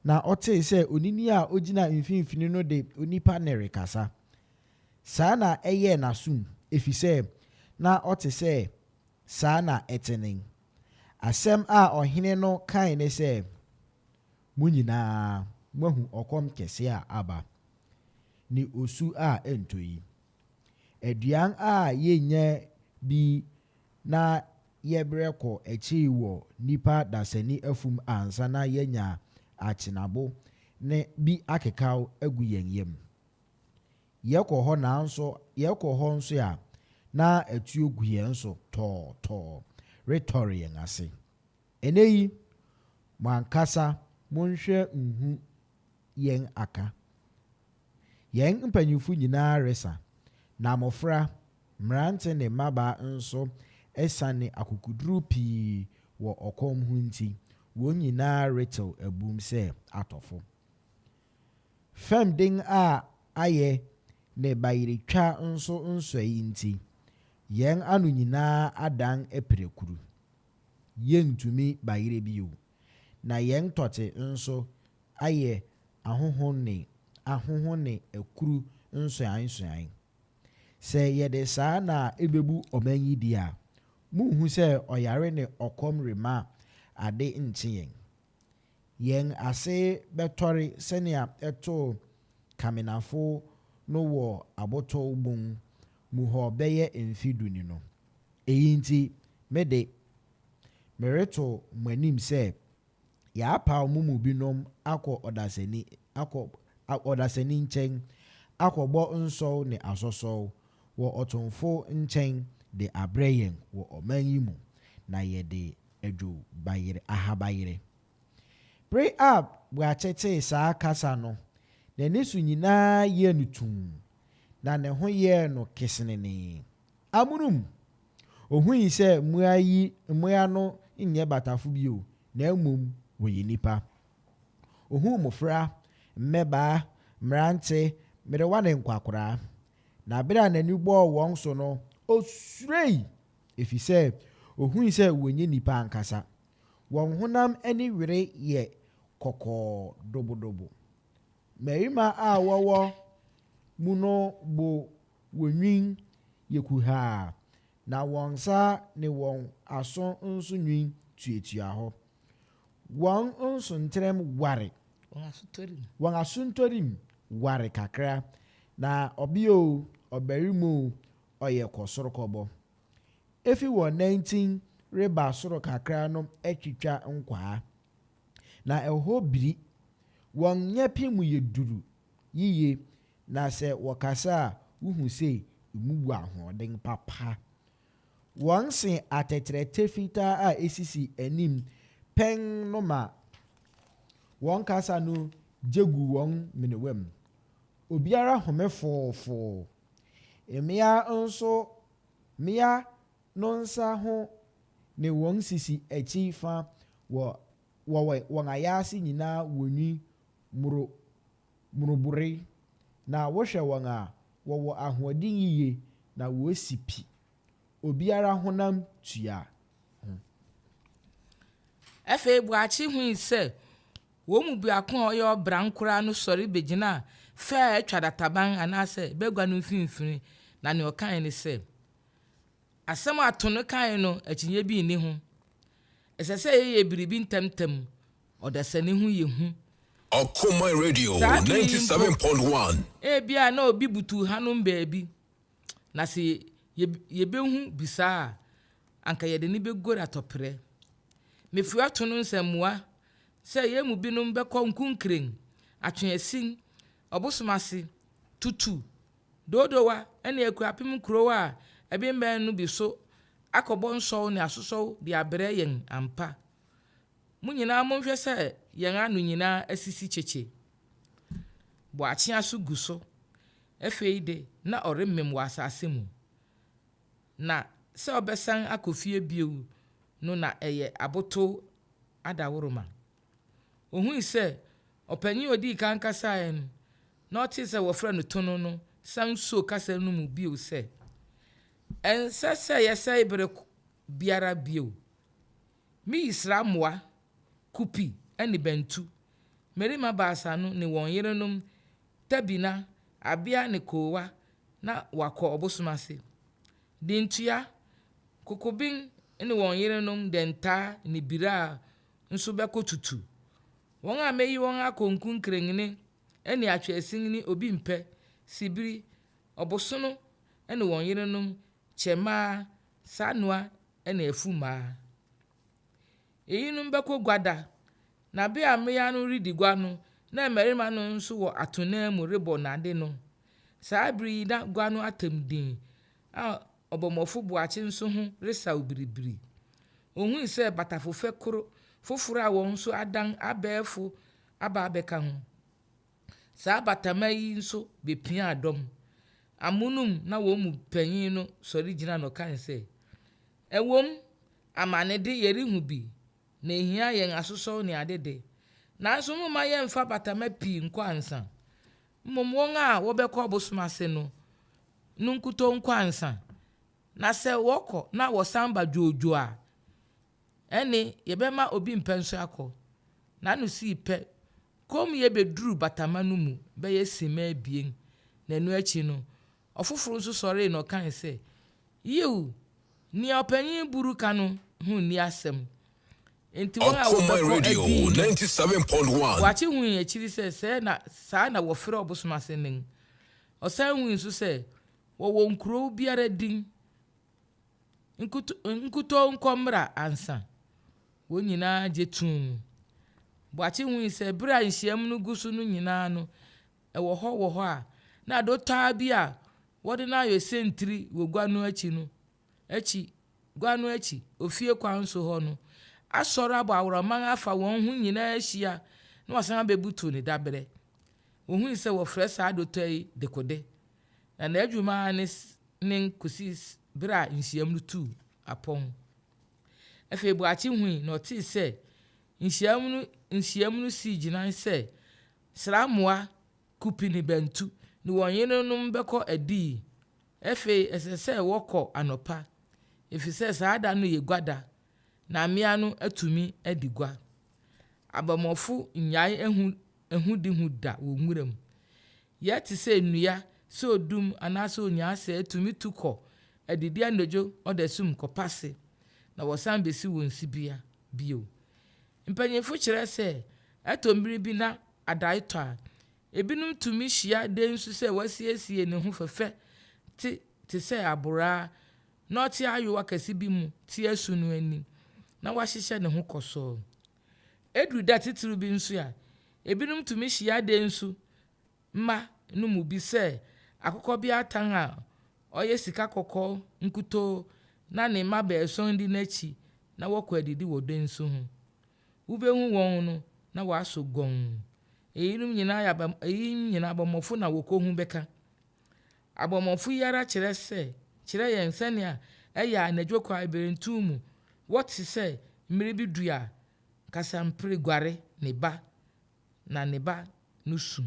na ɔtee sɛ onini a ogyina mfinimfini no de onipa nne rekasa. Saa na ɛyɛɛ n'asom, efisɛ na ɔte sɛ saa na ɛte nen. Asɛm a ɔhene no kae ne sɛ, Mo nyinaa moahu ɔkɔm kɛse a aba, ne osu a ɛntɔ yi. Aduan a yennya bi na yɛbrɛ kɔ akyiri wɔ nnipa dasani afum ansa na yɛanya akyenabo ne bi akekaw agu yɛn yam. Yɛkɔ hɔ nanso yɛkɔ hɔ nso a, na atuo gu yɛn so tɔɔtɔɔ retɔre yɛn ase. Ɛnnɛ yi, mo ankasa monhwɛ nhu yɛn aka. Yɛn mpanyimfo nyinaa resa, na mmofra, mmerante ne mmabaa nso esiane akokoduru pii wɔ ɔkɔm ho nti, wɔn nyinaa retew abum sɛ atɔfo. Fam den a ayɛ ne bayeretwa nso nsɔe nti, yɛn ano nyinaa adan apirakuru. Yentumi bayerɛ bio, na yɛn tɔte nso ayɛ ahohon ne ahohon ne akuru nsuansuan. Sɛ yɛde saa na ebebu ɔman yi di a, munhu sɛ ɔyare ne ɔkɔm remma ade nkye yɛn. Yɛn ase bɛtɔre sɛnea ɛtoo Kamenafo no wɔ Abotow Bon mu hɔ bɛyɛ mfe du ni no. Eyi nti, me de, mereto mo anim sɛ yɛapaw mo mu binom akɔ ɔdasani akɔ ɔdasani nkyɛn akɔbɔ nsɔw ne asɔsɔw wɔ ɔtomfo nkyɛn de abrɛ yɛn wɔ ɔman yi mu, na yɛde adwo bayerɛ ahabayerɛ. Bere a Boakye tee saa kasa no, n'ani so nyinaa yɛɛ no tumm, na ne ho yɛɛ no kesenenee. Amonom, ohui sɛ mmoa yi mmoa no nyɛ batafo bio, na mmom wɔyɛ nnipa. Ohuu mmofra, mmabaa, mmerante, mmerewa ne nkwakoraa. Na bere a n'ani bɔɔ wɔn so no, osuroe, efisɛ ohui sɛ wɔnyɛ nnipa ankasa. Wɔn honam ani were yɛ kɔkɔɔ dobodobo. Mmarima a wɔwɔ mu no bo wɔ nwi yɛ kuhaa, na wɔn nsa ne wɔn aso nso nwi tuatua hɔ. Wɔn nsontrɛm ware. Wɔn asotorim ware kakra, na ɔbea oo, ɔbarima oo, ɔyɛ kɔsorokɔbɔ. Efi wɔn nantin reba soro kakra no atwitwa nkwaa, na ɛhɔ biri. Wɔn nyɛpe mu yɛ duru yiye, na sɛ wɔkasa a, wuhu sɛ emu wɔ ahoɔden papa. Wɔn se atɛtrɛtɛ fitaa a esisi anim pɛn no ma wɔn kasa no gye gu wɔn menewam. Obiara home foofoo. Mmea nso mmea no nsa ho ne wɔn sisi akyi fa wɔ wɔ wɔn ayaase nyinaa wɔ nwi mmoro mmorobore, na wohwɛ wɔn a, wɔwɔ ahoɔden yiye na wosi pi. Obiara honam tua ho. Afei Boakye hui sɛ wɔn mu biako a ɔyɛ ɔbran koraa no sɔre begyinaa fɛ a atwa databan anaasɛ bagua no mfinimfini, na nea ɔkae ne sɛ, Asɛm a Tono kae no, akyinnye bi nni ho. Ɛsɛ sɛ yɛyɛ biribi ntɛmntɛm. Ɔdasani ho yɛ hu. Ɔkoman Radio Saa bere yi mpo, 97.1. ebia na obi butuw hanom baabi, na sɛ yebehu bi saa a, anka yɛde no beguare atɔprɛ. Mefua to no nsɛmmoa sɛ yɛn mu binom bɛkɔ Nkunkren, Atweasin, Ɔbosom ase, Tutu, Dodowa ne Akuapem nkurow a ɛbemmɛn no bi so akɔbɔ nsɔw ne asosɔw de abrɛ yɛn ampa. Mo nyinaa monhwɛ sɛ yɛn ano nyinaa asisi kyekye. Boakye aso gu so. Afei de, na ɔremem wɔ asase mu. Na sɛ ɔbɛsan akɔ fie bio no na ɛyɛ abotow adaworoma. Ohui sɛ ɔpanyin a odii kan kasae no, na ɔtee sɛ wɔfrɛ no Tono no san soo kasa no mu bio sɛ, Ɛnsɛ sɛ yɛsɛe bere biara bio. Miyi sra mmoa, kupi ne bantu. Mmarima baasa no ne wɔn yerenom Tabina, Abia ne Koowa na wɔakɔ ɔbosom ase. Dintua, Kokoben ne wɔn yerenom Dɛntaa ne Biraa nso bɛkɔ tutu. Wɔn a meyi wɔn akɔ Nkunkrɛnne ne Atweasin ne Obimpɛ, Sibiri, Ɔbosono ne wɔn yerenom Kyɛmmaa, Sanoa ne Afumaa. Eyinom bɛkɔ gua da, na bere a mmea no redi gua no, na mmarima no nso wɔ atonnan mu rebɔ nnade no. Saa bere yi na gua no atam dinn a ɔbɔmmɔfo Boakye nso ho resaw biribiri. Ohui sɛ batafofɛ koro foforo a wɔn nso adan abɛɛfo aba abɛka ho. Saa batama yi nso bepiaa dɔm. Amonom na wɔn mu panyin no sɔre gyina na ɔkae sɛ, Ɛwom, amane de, yɛrehu bi, na ehia yɛn asosɔw ne ade de, nanso momma yɛmmfa batama pii nkɔ ansa. Mmom wɔn a wɔbɛkɔ ɔbosom ase no no nkutoo nkɔ ansa, na sɛ wɔkɔ na wɔsan ba dwoodwoo a, Ɛnne, yɛbɛma obi mpɛ nso akɔ. N'ano sii pɛ, kommyɛ beduruu batama no mu bɛyɛ simma abien, na ɛno akyi no, ɔfoforo nso sɔree na ɔkae sɛ, Yiw, nea ɔpanyin Buru ka no ho nni asɛm. Enti wɔn a Ɔkɔmman wɔbɛkɔ Radio adii no, 97.1. Boakye hui akyiri sɛ sɛɛ na saa na wɔfrɛ ɔbosom ase nen. Ɔsan hui nso sɛ wɔwɔ nkurow biara din. Nkutoo nkɔ mmra ansa. Wɔn nyinaa gye toom. Boakye hui sɛ bere a nhyiam no gu so no nyinaa no, ɛwɔ hɔ wɔ hɔ a, na adotaa bi a wɔde no ayɛ sentiri wɔ gua no akyi no akyi gua no akyi ofie kwan so hɔ no asɔre abɔ aworɔman afa wɔn ho nyinaa ahyia na wasan abebutuw ne dabrɛ. Wohui sɛ wɔfrɛ saa adotaa yi dekode, na n'adwuma ara ne ne kosii bere a nhyiam no tuu apɔn. Afei Boakye hui na ɔtee sɛ nhyiam no nhyiam no sii gyinae sɛ Sramoa, Kupi ne Bantu ne wɔn yerenom bɛkɔ adii. Afei ɛsɛ sɛ wɔkɔ anɔpa, efisɛ saa da no yɛ gua da, na mmea no atumi adi gua. Abɔmmɔfo nnyae ahu ahude ho da wɔ nwuram. Yɛ te sɛ nnua, sɛ odum anaasɛ onyaasɛe tumi tu kɔ adidi anadwo ɔdasum kɔpa ase, na wɔsan besi wɔn sibea bio. Mpanyimfo kyerɛ sɛ ɛtɔ mmere bi na adae tɔ a, ebinom tumi hyia densu sɛ wasiesie ne ho fɛfɛ te te sɛ aboraa na ɔte ayowa kɛse bi mu te asu no ani na wahyehyɛ ne ho kɔsɔɔ. Edu da titiriw bi nso a, ebinom tumi hyia densu mma no mu bi sɛ akokɔbeatan a ɔyɛ sika kɔkɔɔ nkutoo na ne mma baason di n'akyi na wɔkɔ adidi wɔ densu ho. Wubehu wɔn no na wɔasɔ gɔnn. Eyinom nyinaa yɛ aba eyinom nyinaa abɔmmɔfo na wokohu bɛka. Abɔmmɔfo yi ara kyerɛ sɛ kyerɛ yɛn sɛnea ɛyɛ a anadwo kwaebirentuw mu wɔte sɛ mmere bi du a kasampere guare ne ba na ne ba no su.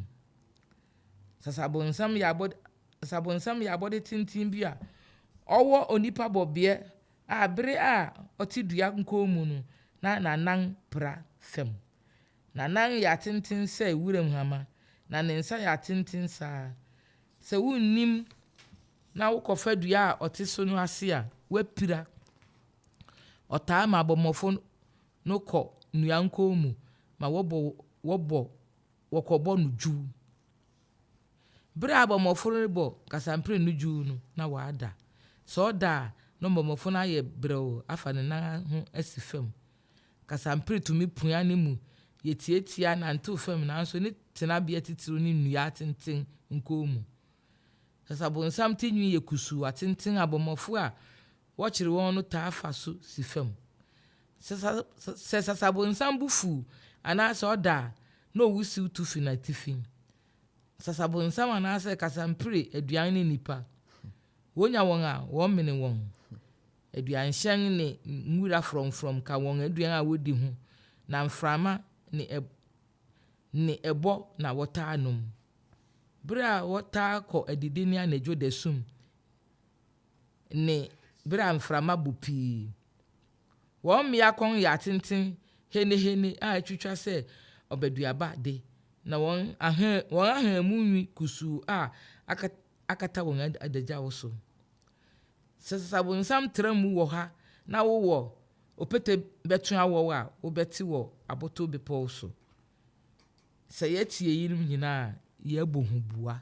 Sasabonsam yɛ abɔde Sasabonsam yɛ abɔde tenten bi a ɔwɔ onipa bɔbeɛ a bere a ɔte dua nkɔn mu no na n'anan pra fam. N'anan yɛ atenten sɛ wuram hama, na ne nsa yɛ atenten saa ara. Sɛ wunnim na wokɔfa dua a ɔte so no ase a, woapira. Ɔtaa ma abɔmmɔfo no kɔ nnua nkɔn mu ma wɔbɔ wɔbɔ wɔkɔbɔ no dwiw. Bere a abɔmmɔfo no rebɔ kasampire no dwiw no, na wada. Sɛ ɔda a, na ɔbɔmmɔfo no ayɛ brɛoo afa ne nan ho asi fam. Kasampire tumi pua ne mu yɛ tiatia nantew fam nanso ne tenabea titiriw ne nnua atenten nkɔn mu. Sasabonsam ti nwi yɛ kusuu atenten a abɔmmɔfo a wɔkyere wɔn no taa fa so si fam. Sɛ sasabonsam bo fuw anaasɛ ɔda a, na owusiw tu fi n'atifi. Sasabonsam anaasɛ kasampire aduan ne nnipa. Wonya wɔn a, wɔmene wɔn. Aduanhyɛn ne nwura frɔmfrɔm ka wɔn aduan a wodi ho, na mframa ne ne ɛbɔ na wɔtaa nom. Bere a wɔtaa kɔ adidi ne anadwo dasum ne bere a mframa bɔ pii. Wɔn mmea kɔn yɛ atenten henehene a atwitwa sɛ ɔbaduaba de, na wɔn aha wɔn ahamu nwi kusuu a akata wɔn adagyaw so. Sɛ sasabonsam tra mu wɔ ha na wowɔ opete bɛto awɔw a, wobɛte wɔ aboto bepɔw so. Sɛ yɛte eyinom nyinaa a, yɛbɔ huboa.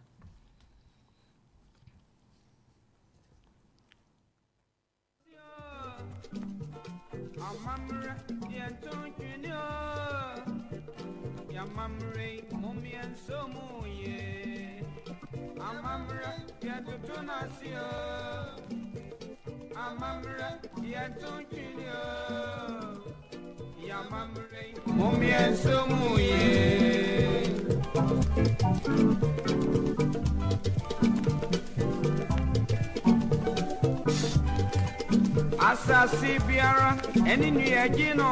Asase biara ɛne nua gye no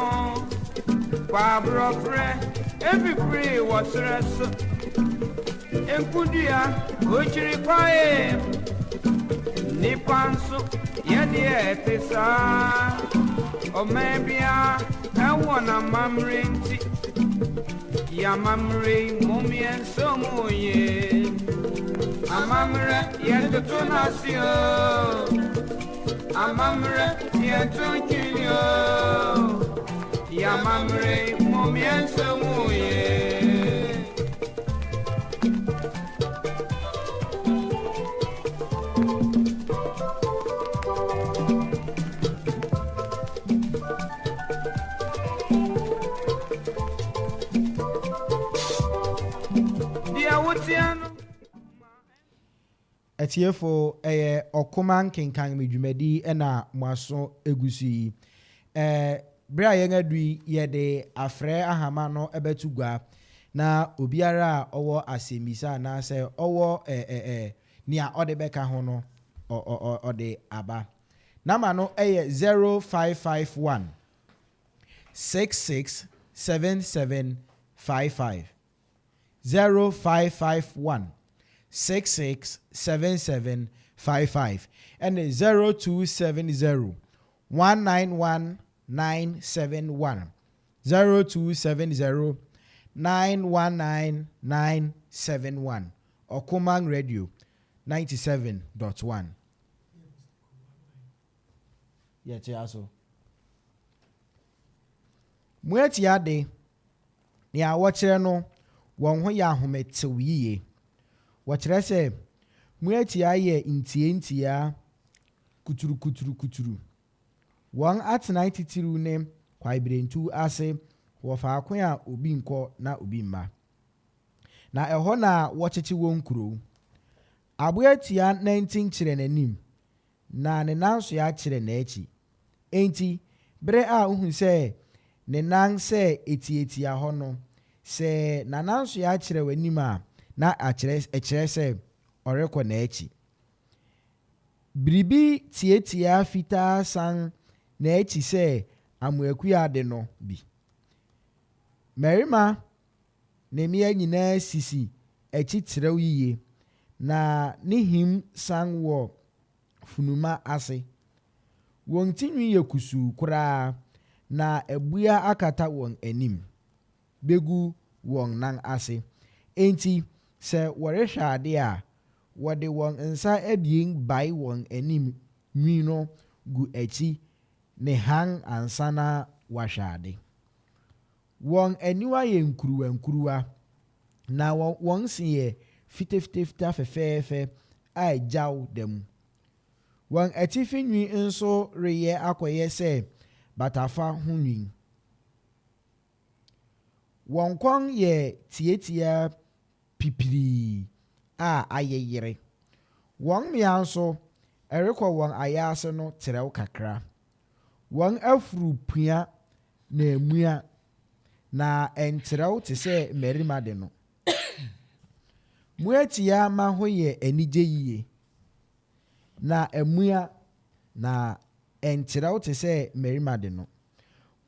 kwaborɔfrɛ efifiri wɔ serɛ so nkudua okyiri kwae nipa nso yɛdeɛ ɛte saa ɔman biara ɛwɔ n'amammerɛ nti yɛamammerɛ yi momiɛnso mu ye amammerɛ yɛntoto n'ase o amammerɛ yɛnto ntwene o yɛamammerɛ yi momiɛnso mu ye. Deɛ woteɛ no Atiefo, ɛyɛ ɔkoma nkenkan me dwumadi na mo aso egu so yi. Ɛɛ, bere a yɛn adu yi, yɛde afrɛ ahama no bɛto gua na obiara a ɔwɔ asɛmmisa anaasɛ ɔwɔ ɛ ɛ ɛ nea ɔde bɛka ho no, ɔ ɔ ɔ ɔde aba. Nama no yɛ 0551 66 77 55. 0551 66 77 55 ɛne 0270 191 971 0270 919 971 Ɔkoman Radio 97.1 yɛtoa so. Moatia de, nea wɔkyerɛ no wɔn ho yɛ ahometew yiye. Wɔkyerɛ sɛ moatia yɛ ntiantia kuturukuturukuturu. Wɔn atenae titiriw ne kwaebirentuw ase wɔ faako a obi nkɔ na obi mma. Na ɛhɔ na wɔkyekye wɔn kurow. Aboatia nantin kyerɛ n'anim, na ne nansoa kyerɛ n'akyi. Enti, bere a ohu sɛ ne nan sɛ etiatia hɔ no, sɛ n'anansoa kyerɛ w'anim a, na akyerɛ ɛkyerɛ sɛ ɔrekɔ n'akyi. Biribi tiatia fitaa san n'akyi sɛ amoakua de no bi. Mmarima ne mmea nyinaa sisi akyi trɛw yiye, na ne him san wɔ funuma ase. Wɔn tinwi yɛ kusuu koraa na abua akata wɔn anim begu wɔn nan ase. Enti sɛ wɔrehwɛ ade a, wɔde wɔn nsa abien bae wɔn anim nwi no gu akyi ne hann ansa na wɔahwɛ ade. Wɔn aniwa yɛ nkuruwankuruwa, na wɔn se yɛ fitafitafita fɛfɛɛfɛ a gyaw da mu. Wɔn atifi nwi nso reyɛ akɔyɛ sɛ batafa ho nwi. Wɔn kɔn yɛ tiatia pipirii a ayeyere. Wɔn mmea nso, ɛrekɔ wɔn ayaase no trɛw kakra. Wɔn afuru pua na emua, na ɛntrɛw te sɛ mmarima de no. Mmoatia mma ho yɛ anigye yiye, na emua, na ɛntrɛw te sɛ mmarima de no.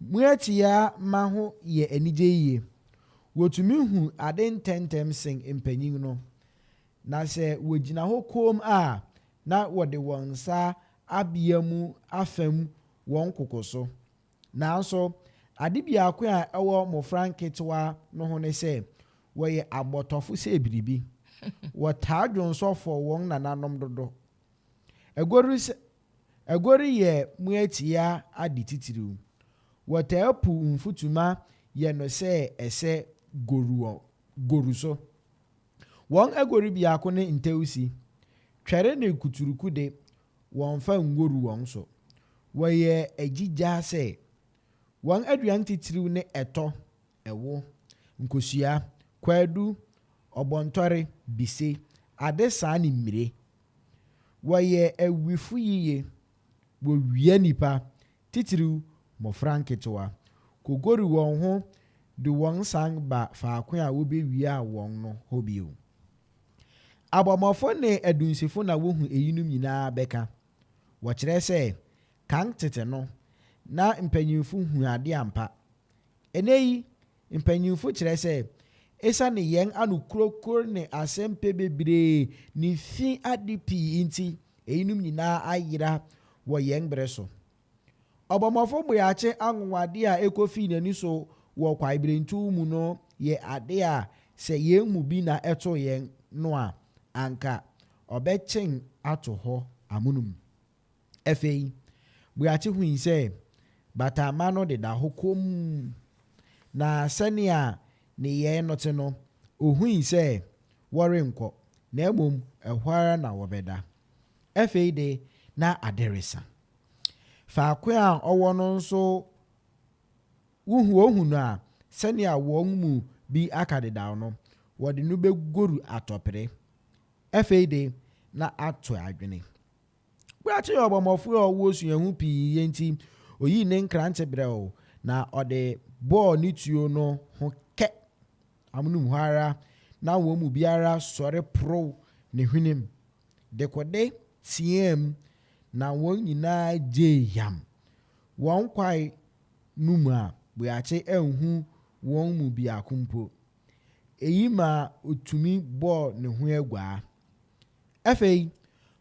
Mmoatia mma ho yɛ anigye yiye. Wotumi hu ade ntɛmntɛm sen mpanyin no, na sɛ wogyina hɔ komm a, na wɔde wɔn nsa abea mu afam wɔn koko so. Nanso, ade biako a ɛwɔ mmofra nketewa no ho ne sɛ, wɔyɛ abɔtɔfo sɛ biribi. Wɔtaa dwonsɔ fɔw wɔn nananom dodo. Agoru sɛ. Agoru yɛ mmoatia ade titiriw. Wɔtaa puw mfutuma yɛ no sɛ ɛsɛ goru goru so. Wɔn agoru biako ne ntawsi. Twɛre ne kuturuku de, wɔmfa ngoru wɔn so. Wɔyɛ agyigya sɛ. Wɔn aduan titiriw ne ɛtɔ, ɛwo, nkosua, kwadu, ɔbɔntɔre, bise, adesaa ne mmire. Wɔyɛ awifo yiye. Wowia nnipa, titiriw mmofra nketewa, kogoru wɔn ho de wɔn san ba faako a wobewiaa wɔn no hɔ bio. Abɔmmɔfo ne adunsifo na wohu eyinom nyinaa bɛka. Wɔkyerɛ sɛ, kan tete no, na mpanyimfo hu ade ampa. Ɛnnɛyi mpanyimfo kyerɛ sɛ esiane yɛn ano kurokuro ne asɛmpɛ bebree ne fi ade pii nti, eyinom nyinaa ayera wɔ yɛn bere so. Ɔbɔmmɔfo Boakye anwonwade a ekofii n'ani so wɔ kwaebirentuw mu no yɛ ade a sɛ yɛn mu bi na ɛtoo yɛn no a, anka ɔbɛkyen ato hɔ amonom. Afei, Boakye hui sɛ bataama no deda hɔ komm, na sɛnea nneyɛe no te no, ohui sɛ wɔrenkɔ, na mmom ɛhɔ ara na wɔbɛda. Afei de, na ade resa. Faako a ɔwɔ no nso, wohu ohu no a, sɛnea wɔn mu bi aka dedaw no, wɔde no begoru atɔpere. Afei de, na ato adwene. Boakye yɛ ɔbɔmmɔfo a ɔwɔ osuahu pii yɛ nti, oyii ne nkrante brɛoo na ɔde bɔɔ ne tuo no ho kɛ. Amonom hɔ ara na wɔn mu biara sɔre porow ne hwenem. Dekode teɛɛm na wɔn nyinaa gyee yam. Wɔn kwae no mu a, Boakye anhu wɔn mu biako mpo. Eyi maa otumi bɔɔ ne ho aguaa. Afei,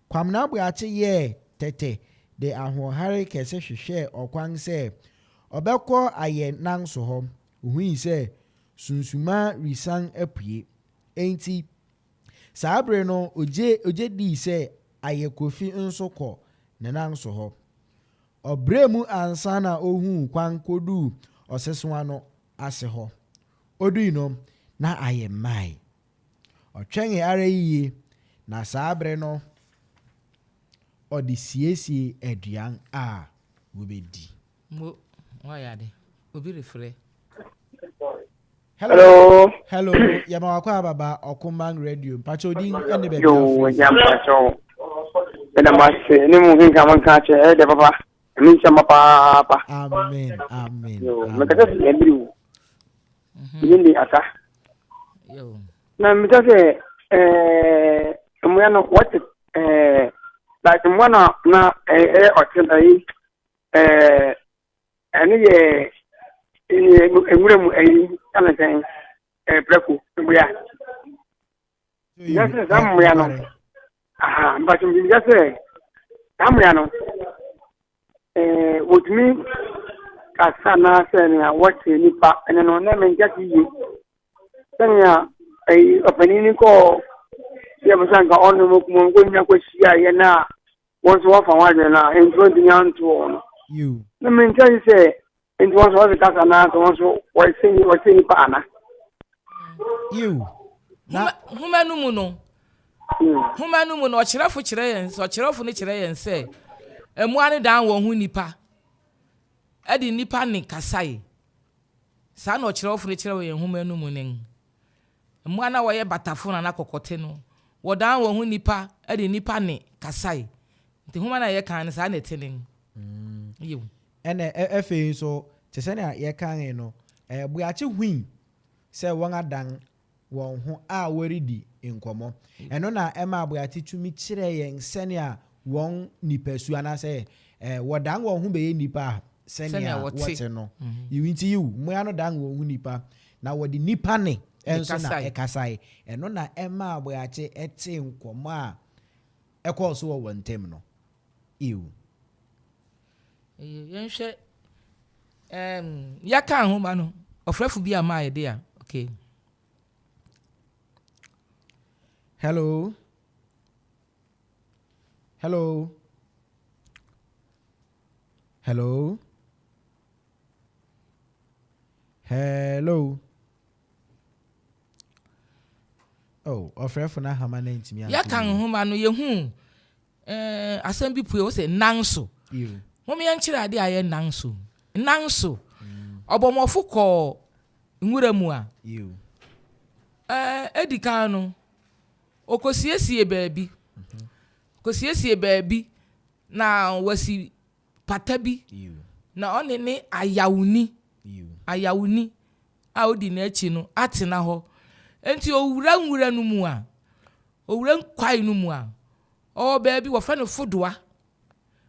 Kwamina Boakye yɛɛ tɛtɛ de ahoɔhare kɛse hwehwɛɛ ɔkwan sɛ ɔbɛkɔ ayɛ nanso hɔ. Ohui sɛ sunsuma resian apue. Enti, saa bere no ogye ogye dii sɛ ayɛ Kofi nso kɔ ne nanso hɔ. Ɔbrɛɛ mu ansa na ohuu kwan koduu ɔsesoa no ase hɔ. Odui no, na ayɛ mmae. Ɔtwɛnee ara yiye, na saa bere no ɔde siesiee aduan a wobedi. Mo, woayɛ ade. Obi refrɛ. Hello. Hello. Yɛma wakɔ ababa Ɔkoman Radio. Mpakyɛ odin ɛne baabi afiri. Yo, ɛgya mpakyɛ o. Ɛna mo ase ne mu nkenka mo nka akyɛ ɛyɛ dɛ papa. Ɛmi nhyɛ mo papaapa. Amen. Amen. Yo, mekasa fi ɛbiri wo. Ɛni mhm. de asa. Na meka sɛ ɛɛ mmoa no wɔte ɛɛ like mmoa na na ɛyɛ ɔte ɛyi ɛɛ ɛno yɛ nwura mu ɛyi ɛna sɛn ɛɛ prɛko mmoa yɛ sɛ saa mmoa no aha mpatso mbisa sɛ saa mmoa no ɛɛ wɔtumi kasa anaasɛ nea wɔte nipa ɛno no na mɛ nkyɛn yie sɛnea ɛyi ɔpanin no kɔɔ yɛ bɛ sɛ nka ɔno mu kuma nkɔ nyina kɔ hyia yɛ na wɔn nso wɔfa wɔn adwene no a nti wɔntumi anto wɔn no na menkyɛ yi sɛ nti wɔn nso wɔse kasa na sɛ wɔn nso wɔsɛ wɔsɛ nipa ana. Yiw. Na nhoma no mu no nhoma no mu no ɔkyerɛfo kyerɛ yɛn sɛ ɔkyerɛwfo no kyerɛ yɛn sɛ mmoa no dan wɔn ho nnipa ɛde nnipa nne kasae. Saa na ɔkyerɛwfo no kyerɛw yɛn nhoma no mu no. Mmoa no a wɔyɛ batafo na na kɔkɔte no, wɔdan wɔn ho nnipa de nnipa nne kasae. Nti nhoma no a yɛkan no, saa na ɛte nen. Yiw. Ɛnna afei nso, te sɛnea yɛkaee no, Boakye hui sɛ wɔadan wɔn ho a wɔredi nkɔmmɔ. Ɛno na ɛma Aboate tumi kyerɛ yɛn sɛnea wɔn nipasu anaasɛ wɔdan wɔn ho bɛyɛ nnipa a sɛnea wɔte no. Yiw, nti yiw, mmoa no dan wɔn ho nnipa, na wɔde nnipa nne nso na ɛkasae. Ɛno na ɛmaa Aboakye tee nkɔmmɔ a ɛkɔɔ so wɔ wɔn ntam no. Yiw. Yɛnhwɛ um, yɛka nhoma no, ɔfrɛfo bi ama yɛde a, okay. Hello. Hello. Hello. Hello. Oh, ɔfrɛfo no ahama no ntumi anto Yɛka yie. nhoma no, yɛhu eh, asɛm bi pue, wose nanso. Ew. Mom yɛnkyerɛ adeɛ a ɛyɛ nanso. Nanso, ɔbɔmmɔfo kɔɔ nwura mu a, Ew. eh, edi kan no, ɔkɔsiesie baabi. Ɔkɔsiesie baabi na wasi pata bi, na ɔne ne ayawni, ayawni a odi n'akyi no atena hɔ. Enti owura nwura no mu a, owura kwae no mu a, ɔwɔ baabi wɔfrɛ no Fodoa.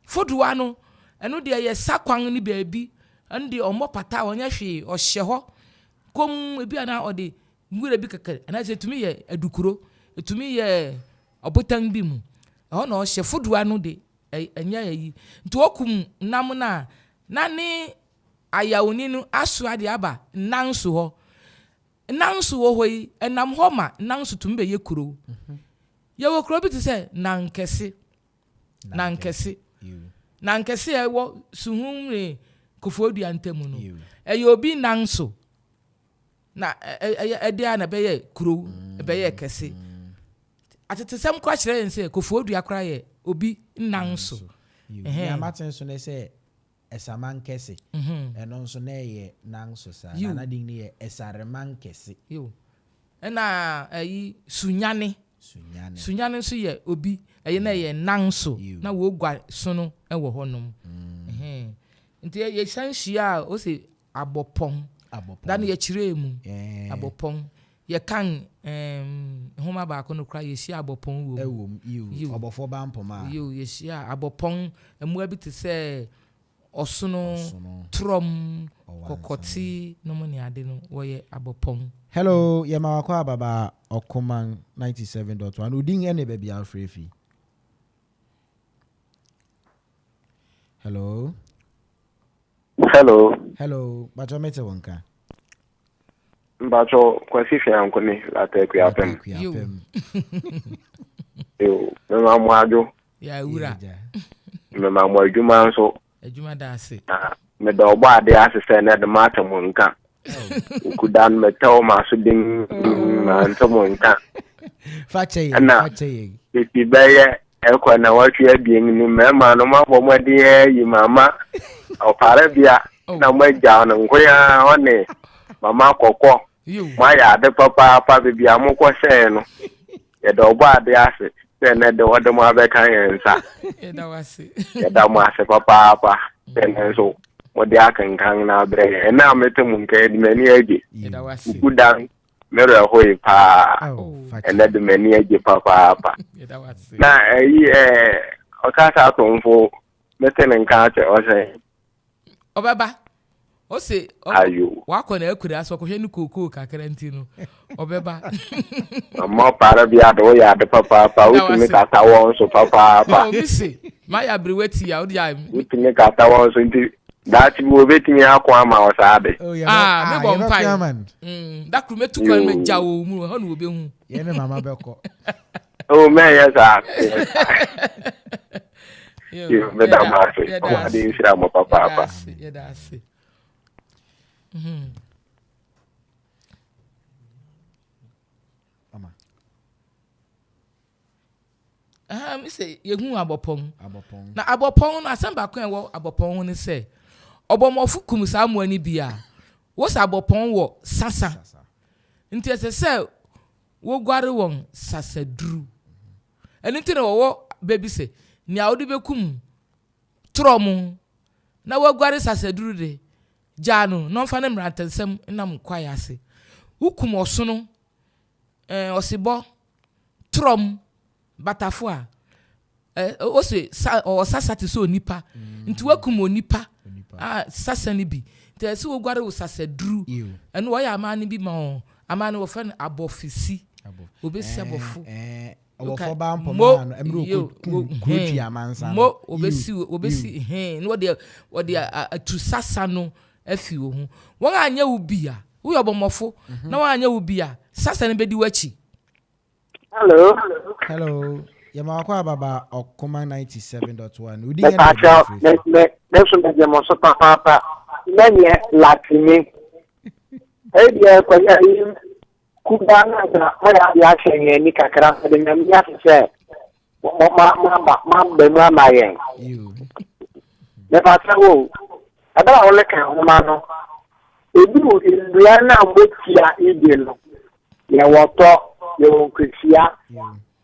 Fodoa no, ɛno deɛ ɛyɛ sakwan ne baabi, ɛno deɛ ɔmmɔ pata, ɔnyɛ hwee, ɔhyɛ hɔ komm, ebi a na ɔde nwura bi kɛkɛ, anaasɛ etumi yɛ adukuro, etumi yɛ ɔbotan bi mu, ɛhɔ na ɔhyɛ. Fodoa no de, ɛnyɛ ayi. Nti okum nam no a, na ne ayawni no asoa de aba Nanso hɔ. Nanso wɔ hɔ yi, ɛnam hɔ ma Nanso tumi bɛyɛ kurow. Yɛwɔ kurow bi te sɛ Nankɛse. Nankɛse. Nankɛse a ɛwɔ Suhum ne Koforidua ntam no, ɛyɛ obi Nanso. Na ɛyɛ ɛde a na ɛbɛyɛ kurow, ɛbɛyɛ kɛse. Atetesɛm koraa kyerɛ yɛn sɛ Koforidua koraa yɛ obi nnan so. Nea mate nso ne sɛ Ɛsaman kɛse, ɛno nso na ɛyɛ nan so saa. Na n'adin no yɛ Ɛsareman kɛse. Yiw. Ɛna ɛyi Sunyani. Sunyani. Sunyani nso yɛ obi, ɛyɛ na ɛyɛ nan so. Na wogua sono wɔ hɔnom. Nti yɛsan hyia a, ose Abɔpɔn. Abɔpɔn. Da no yɛkyerɛɛ mu. Ɛɛ. Abɔpɔn. Yɛkan ɛɛm nwoma baako no koraa yɛhyia abɔpɔn wɔ mu. Ɛwɔ mu, yiw. Yiw. Ɔbɔfoɔ ba mpoma a. Yiw, yɛhyia abɔpɔn. Mmoa bi te sɛ ɔsono, Ɔsono. torɔm, Ɔwansan. kɔkɔte nom ne ade no, wɔyɛ abɔpɔn. Hello, yɛma wakɔ ababa Ɔkoman 97.1. Wo din ɛne baabi a wofrɛ fi? Hello. Hello. Hello, bàtchɔ mete wo nka. Mpatsɔ Kwasi Fianko ne Lata Akuapem. Akuapem. Yo, mema mo adwo. Ya wura. Mema mo adwuma nso. Adwuma da ase. Na meda ɔbɔ ade ase sɛ na de mate mo nka. Okuda no metɛw m'aso den mante mo nka. Fa kyɛ yɛn, Ɛna fa kyɛ yɛn. tete bɛyɛ ɛkɔ na wɔtwe abien ni mmarima no moabɔ mmɔden ayi mama ɔparebea na moagyaw no nkoaa ɔne mama kɔkɔ moayɛ ade papaapa baabi a mokɔ hyɛɛ no yɛda ɔbɔ ade ase sɛ ɛnɛ de wɔde mo abɛka yɛn nsa yɛda mo ase papaapa sɛ ɛnɛ nso mode akenkan no abrɛ yɛn ɛnɛ a mete mo nka yɛde m'ani agye kuku dan Me werɛ hoe paa. Ɛnɛ de m'ani agye papaapa. Na ɛyi ɛɛ ɔkasa atomfo mete ne nka akyɛ ɔsɛn. Ɔbɛba. Ose Ayo. wakɔ na akura so ɔkɔhwɛ ne kookoo kakra nti no ɔbɛba. Mama ɔpaara bi ade woyɛ ade papaapa wotumi kata wɔn so papaapa. Oh, mise mayɛ aberewa ti a wode a. Wotumi kata wɔn so nti Daakye bi wɔbɛtumi ako ama wo saa de. Oh, ah, ah, mebɔ mpae. Mm, da koro mɛtu kwan magya wɔ mu, ɛhɔ na wɔbɛhu. Yɛne mama bɛkɔ. Oh, mɛnyɛ saa. Yo, meda mo ase. Ɔwade nhyira mo papaapa. Yɛda ase. Mama. Ɛhɛn, me sɛ yɛhu abɔpɔn. Abɔpɔn. Na abɔpɔn no, asɛm baako a ɛwɔ abɔpɔn ho ne sɛ, ɔbɔmmɔfo kum saa mmoa no bi a, wosɛ abɔpɔn wɔ sasa. Nti ɛsɛ sɛ woguare wɔn sasaduru. Ɛno nti na wɔwɔ bɛ bi sɛ, nea wode bɛkum torɔmo na woaguare sasaduru de, gyaa no na ɔmfa ne mmerantesɛm nnam kwae ase. Wokum ɔsono eh, ɔsebɔ, torɔm, batafo a, eh, ose sa, ɔwɔ sasa te sɛ onipa. Mm. Nti wakum onipa a sasa no bi. Nti ɛsɛ woguare wo sasa duru. Ɛno wɔyɛ aman no bi ma wɔn. Aman no wɔfrɛ no abɔfisi. Obesi eh, abɔfo. Eh, ɔbɔfo ba mpɔmɔ ano ɛmiri okɔ kuro twi amansa no. Mo obesi obesi hɛn na wɔde wɔde atu sasa no afi wo ho. Wɔn anyɛ wo bi a, woyɛ ɔbɔmmɔfo na wɔn anyɛ wo bi a, sasa no bedi w'akyi. Hello. Hello. Yɛma wakɔ ababa Ɔkoma 97.1. Wodi yɛn na Mepakyɛw, me me Me nso megye mo so papaapa. Mɛnyɛ Latini. Ɛyi deɛ kɔyɛ ayi kuba na nka moyɛ adeɛ ahyɛ yɛn ani kakra. Mede Nyame ase sɛ mo ma moaba moaba mu ama yɛn. Mepa kyɛw o, ɛberɛ a woreka nwoma no, ɛduru nnua no a motia yi no, yɛwɔ tɔ, yɛwɔ nkosua,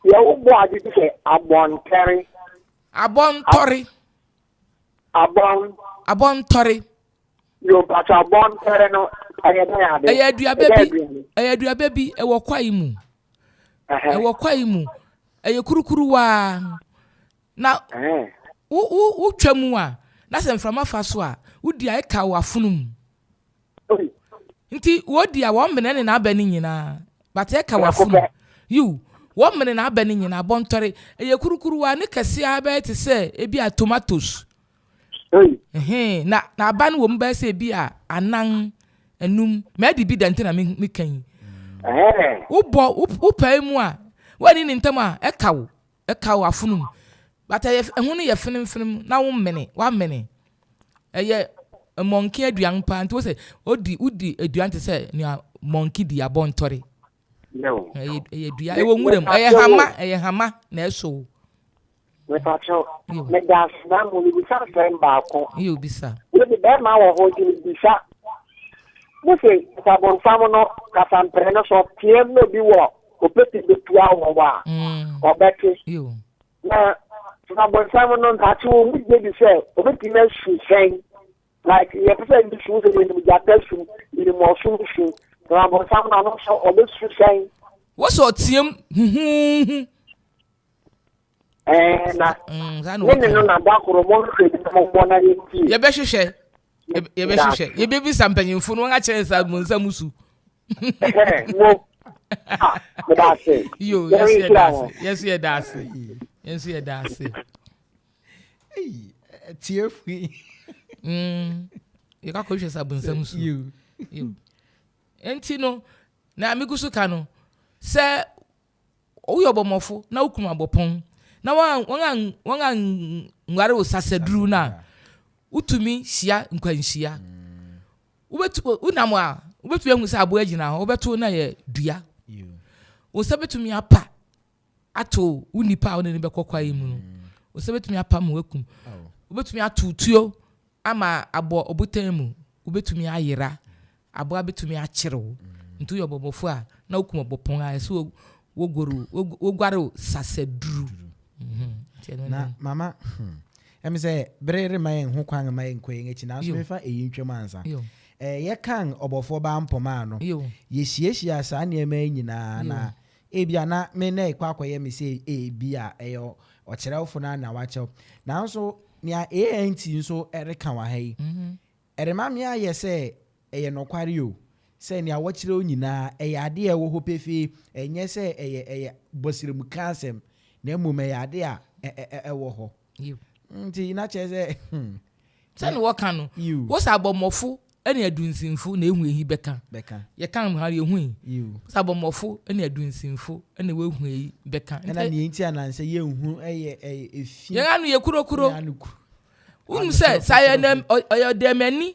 yɛwɔ bɔ ade bi sɛ abɔntɛre. Abɔntɔre. Abɔn. Abɔntɔre. Yo, mpatsɔ abɔntɔre no ɛyɛ dɛn ade? Ɛyɛ aduaba bi. Ɛyɛ aduaba bi ɛwɔ kwae mu. Ɛwɔ kwae mu. Ɛyɛ kurukuruwa. Na wo wo wotwa mu a na sɛ mframa fa so a wodi a ɛka wɔ afono mu. Nti wɔdi a wɔn mene ne n'aba no nyinaa but ɛka wɔ afono. Yiw, wɔn mene n'aba no nyinaa abɔntɔre. Ɛyɛ kurukuruwa ne kɛse ara bɛyɛ te sɛ ebi a tomatoes. Ɛhɛn, na n'aba no wɔ mu bɛyɛ sɛ ebi a anan, anum. Madi bi da nti na meka yi. Wobɔ wopae mu a, woanni ne ntam a, ɛka wo, ɛka wo afono mu. But ɛyɛ ɛho no yɛ fenemfenem na womene, woamene. Ɛyɛ mmɔnke aduan paa nti wosɛ odi wodi aduan te sɛ nea mɔnke di abɔntɔre. Ɛyɛ ɛyɛ dua ɛwɔ nwura mu ɛyɛ hama ɛyɛ hama na ɛso. Mepakyɛw meda ase na mo mebisa asɛm baako. Yɛ obisa. Wode bɛrima wɔ hɔ nti mebisa. Mo se kasabonsam no kasampere no so ɔteam na obi wɔ opeti betua wɔ hɔ a ɔbɛte. Na kasabonsam no ntakye wɔ mu gye di sɛ obetumi asu sɛn. Like yɛpɛ sɛ yɛde su sɛ yɛnim gyata su, yɛnim ɔsom su. Na abonsam no ɔno nso ɔbɛsu sɛn. Wɔsɛ ɔteam huhuuhu. Ɛɛ na mm, ne ne no na da koro mo nhwɛ bi na mo mmɔ na yɛntie. Yɛbɛhwehwɛ yɛbɛhwehwɛ yɛbɛbisa mpanyimfo no wɔn akyerɛ sɛ abonsam su. Mo ah meda ase. Yo yɛso yɛda ase yɛso yɛda ase yɛso yɛda ase. Tiefo yi. Mm, yɛkɔ akɔhwɛ sɛ abonsam su. Nti no na megu so ka no sɛ woyɛ ɔbɔmmɔfo na wokum abɔpɔn na wɔn anguare wo sasaduru no a wotumi hyia nkwanhyia. Wobɛtu wonam a wobɛtumi ahu sɛ aboa gyina hɔ wobɛto na yɛ dua. Wo nsa bɛtumi apa ato wo nipa a wo ne no bɛkɔ kwae mu no. Wo nsa bɛtumi apa ma wakum. Wobɛtumi ato tuo ama abɔ ɔbotan mu. Wobɛtumi ayera. Aboa bɛtumi akyere wo. Nti woyɛ ɔbɔmmɔfo a, na wokum ɔbɔpɔn a, ɛsɛ wogoro, woguare wo sasaduru. Mhm. Na mama, hmm, ɛmi sɛ bere rema yɛn ho kwan ma yɛn nkɔ yɛn akyi, nanso mefa eyi ntwam ansa. Eh, yɛkan ɔbɔfoɔ baa mpɔmaa no, yɛhyiahyia saa nneɛma yi nyinaa na ebia na me na ɛkɔ akɔyɛ me sɛ ebia ɛyɛ ɔkyerɛwfo no na wakyɛw. Nanso nea ANT nso reka wɔ ha yi, mhm. Ɛrema me ayɛ sɛ ɛyɛ nokware o, sɛ nea wɔkyerɛw nyinaa, ɛyɛ ade a ɛwɔ hɔ pefee, ɛnyɛ sɛ ɛyɛ ɛyɛ bɔsrɛmuka asɛm, na mmom ɛyɛ ade a ɛ ɛ ɛwɔ hɔ. Nti na kyerɛ sɛ hmm. Sɛnea wɔka no, wosɛ abɔmmɔfo ne adunsinfo na ehu eyi bɛka. Bɛka. Yɛka ha yɛhu yi. Wosɛ abɔmmɔfo ne adunsinfo na wɔahu eyi bɛka. Ɛna nea nti a nansɛ yɛnhu ɛyɛ ɛyɛ efi. Yɛn ano yɛ kurokuro. Wonim sɛ sɛ ayɛ nɛ ɔyɛ ɔdɛmani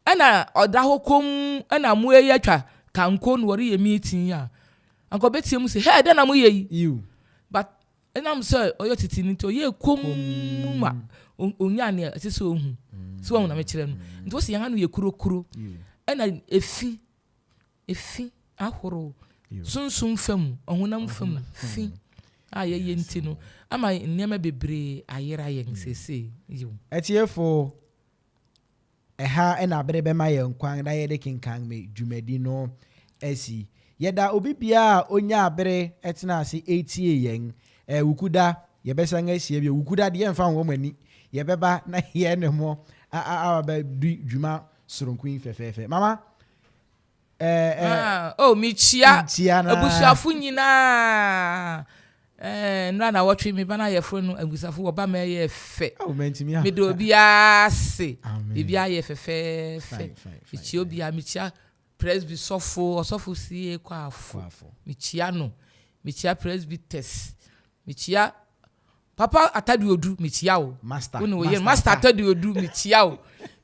ɛna ɔda hɔ komm ɛna mo yi atwa kanko na wɔreyɛ meeting yi a anka ɔbɛtie mu sɛ hɛ dɛn na moyɛ yi but ɛnam sɛ ɔyɛ tete no nti ɔyɛ komm ma ɔnya nea ɛsɛ sɛ ɔhu sɛ wɔn na mekyerɛ no nti wɔsi yɛn ano yɛ kurokuro ɛna efi Efi ahorow, sunsum fam, ɔhonam fam fi a yɛyɛ nti no ama nneɛma bebree ayera yɛn seesei. Yiw. Atiefo, ɛha na bere bɛma yɛn kwan na yɛde kenkan me dwumadi no asi. Yɛda obi biara a onyaa bere tenaa ase tiee yɛn. Wukuda, yɛbɛsan ahyia bio. Wukuda deɛ yɛmfa nwɔ mo ani. Yɛbɛba na yɛne mo abɛdi dwuma soronko yi fɛfɛɛfɛ. Mama, Eh, eh, ah, oh, mekyia abusuafo nyinaa. Eh, nnora na wɔtwe me ba no ayɛforo no abusuafo wɔba ma ɛyɛ fɛ. Oh, Mede obiara ase. Biribiara yɛ fɛfɛɛfɛ. Mekyia obiara, mekyia presby sɔfo, ɔsɔfo sie kɔ afo. Mekyia no. Mekyia presbyters. Mekyia. Papa Atade Odu, mekyia wo. Master. Wo ne wo yere Master Atade Odu, mekyia wo.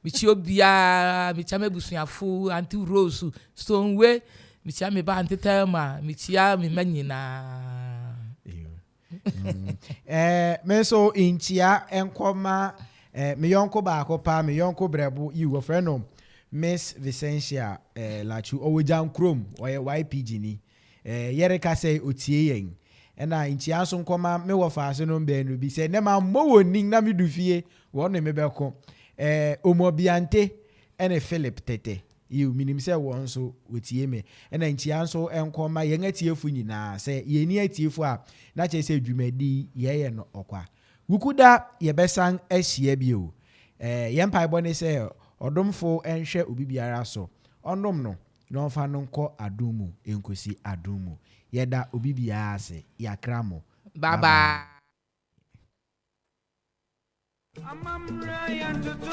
Mekyia obiara, mekyia m'abusuafo, Auntie Rose, Stoneway, mekyia me ba Auntie Thelma, mekyia me mma nyinaa. Eh, me nso nkyia nkɔma eh, me yɔnko baako paa, me yɔnko brɛbo yi, wɔfrɛ no Miss Vicentia eh, Lachu, ɔwɔ Gyankurom, ɔyɛ YPG ni. Eh, yɛreka sɛ otie yɛn. Ɛna nkyia nso nkɔma me wɔ faase no baanu bi sɛ nnɛ mammɔ wɔn nin na medu fie, wɔn ne me bɛko. Eh, Omobiante ɛne Philip Tete. Yiw, minim sɛ wɔn nso wotie me. Ɛna nkyia nso nkɔma yɛn atiefo nyinaa. Sɛ yɛnni atiefo a, na kyerɛ sɛ dwumadi yi, yɛyɛ no ɔkwa. Wukuda yɛbɛsan ahyia bio. Eh, yɛn mpaebɔ ne sɛ ɔdomfo nhwɛ obi biara so, ɔnnom no na ɔmfa no nkɔ adom mu nkosi adom mu. Yɛda obi biara ase. Yɛakra mo. Bye bye.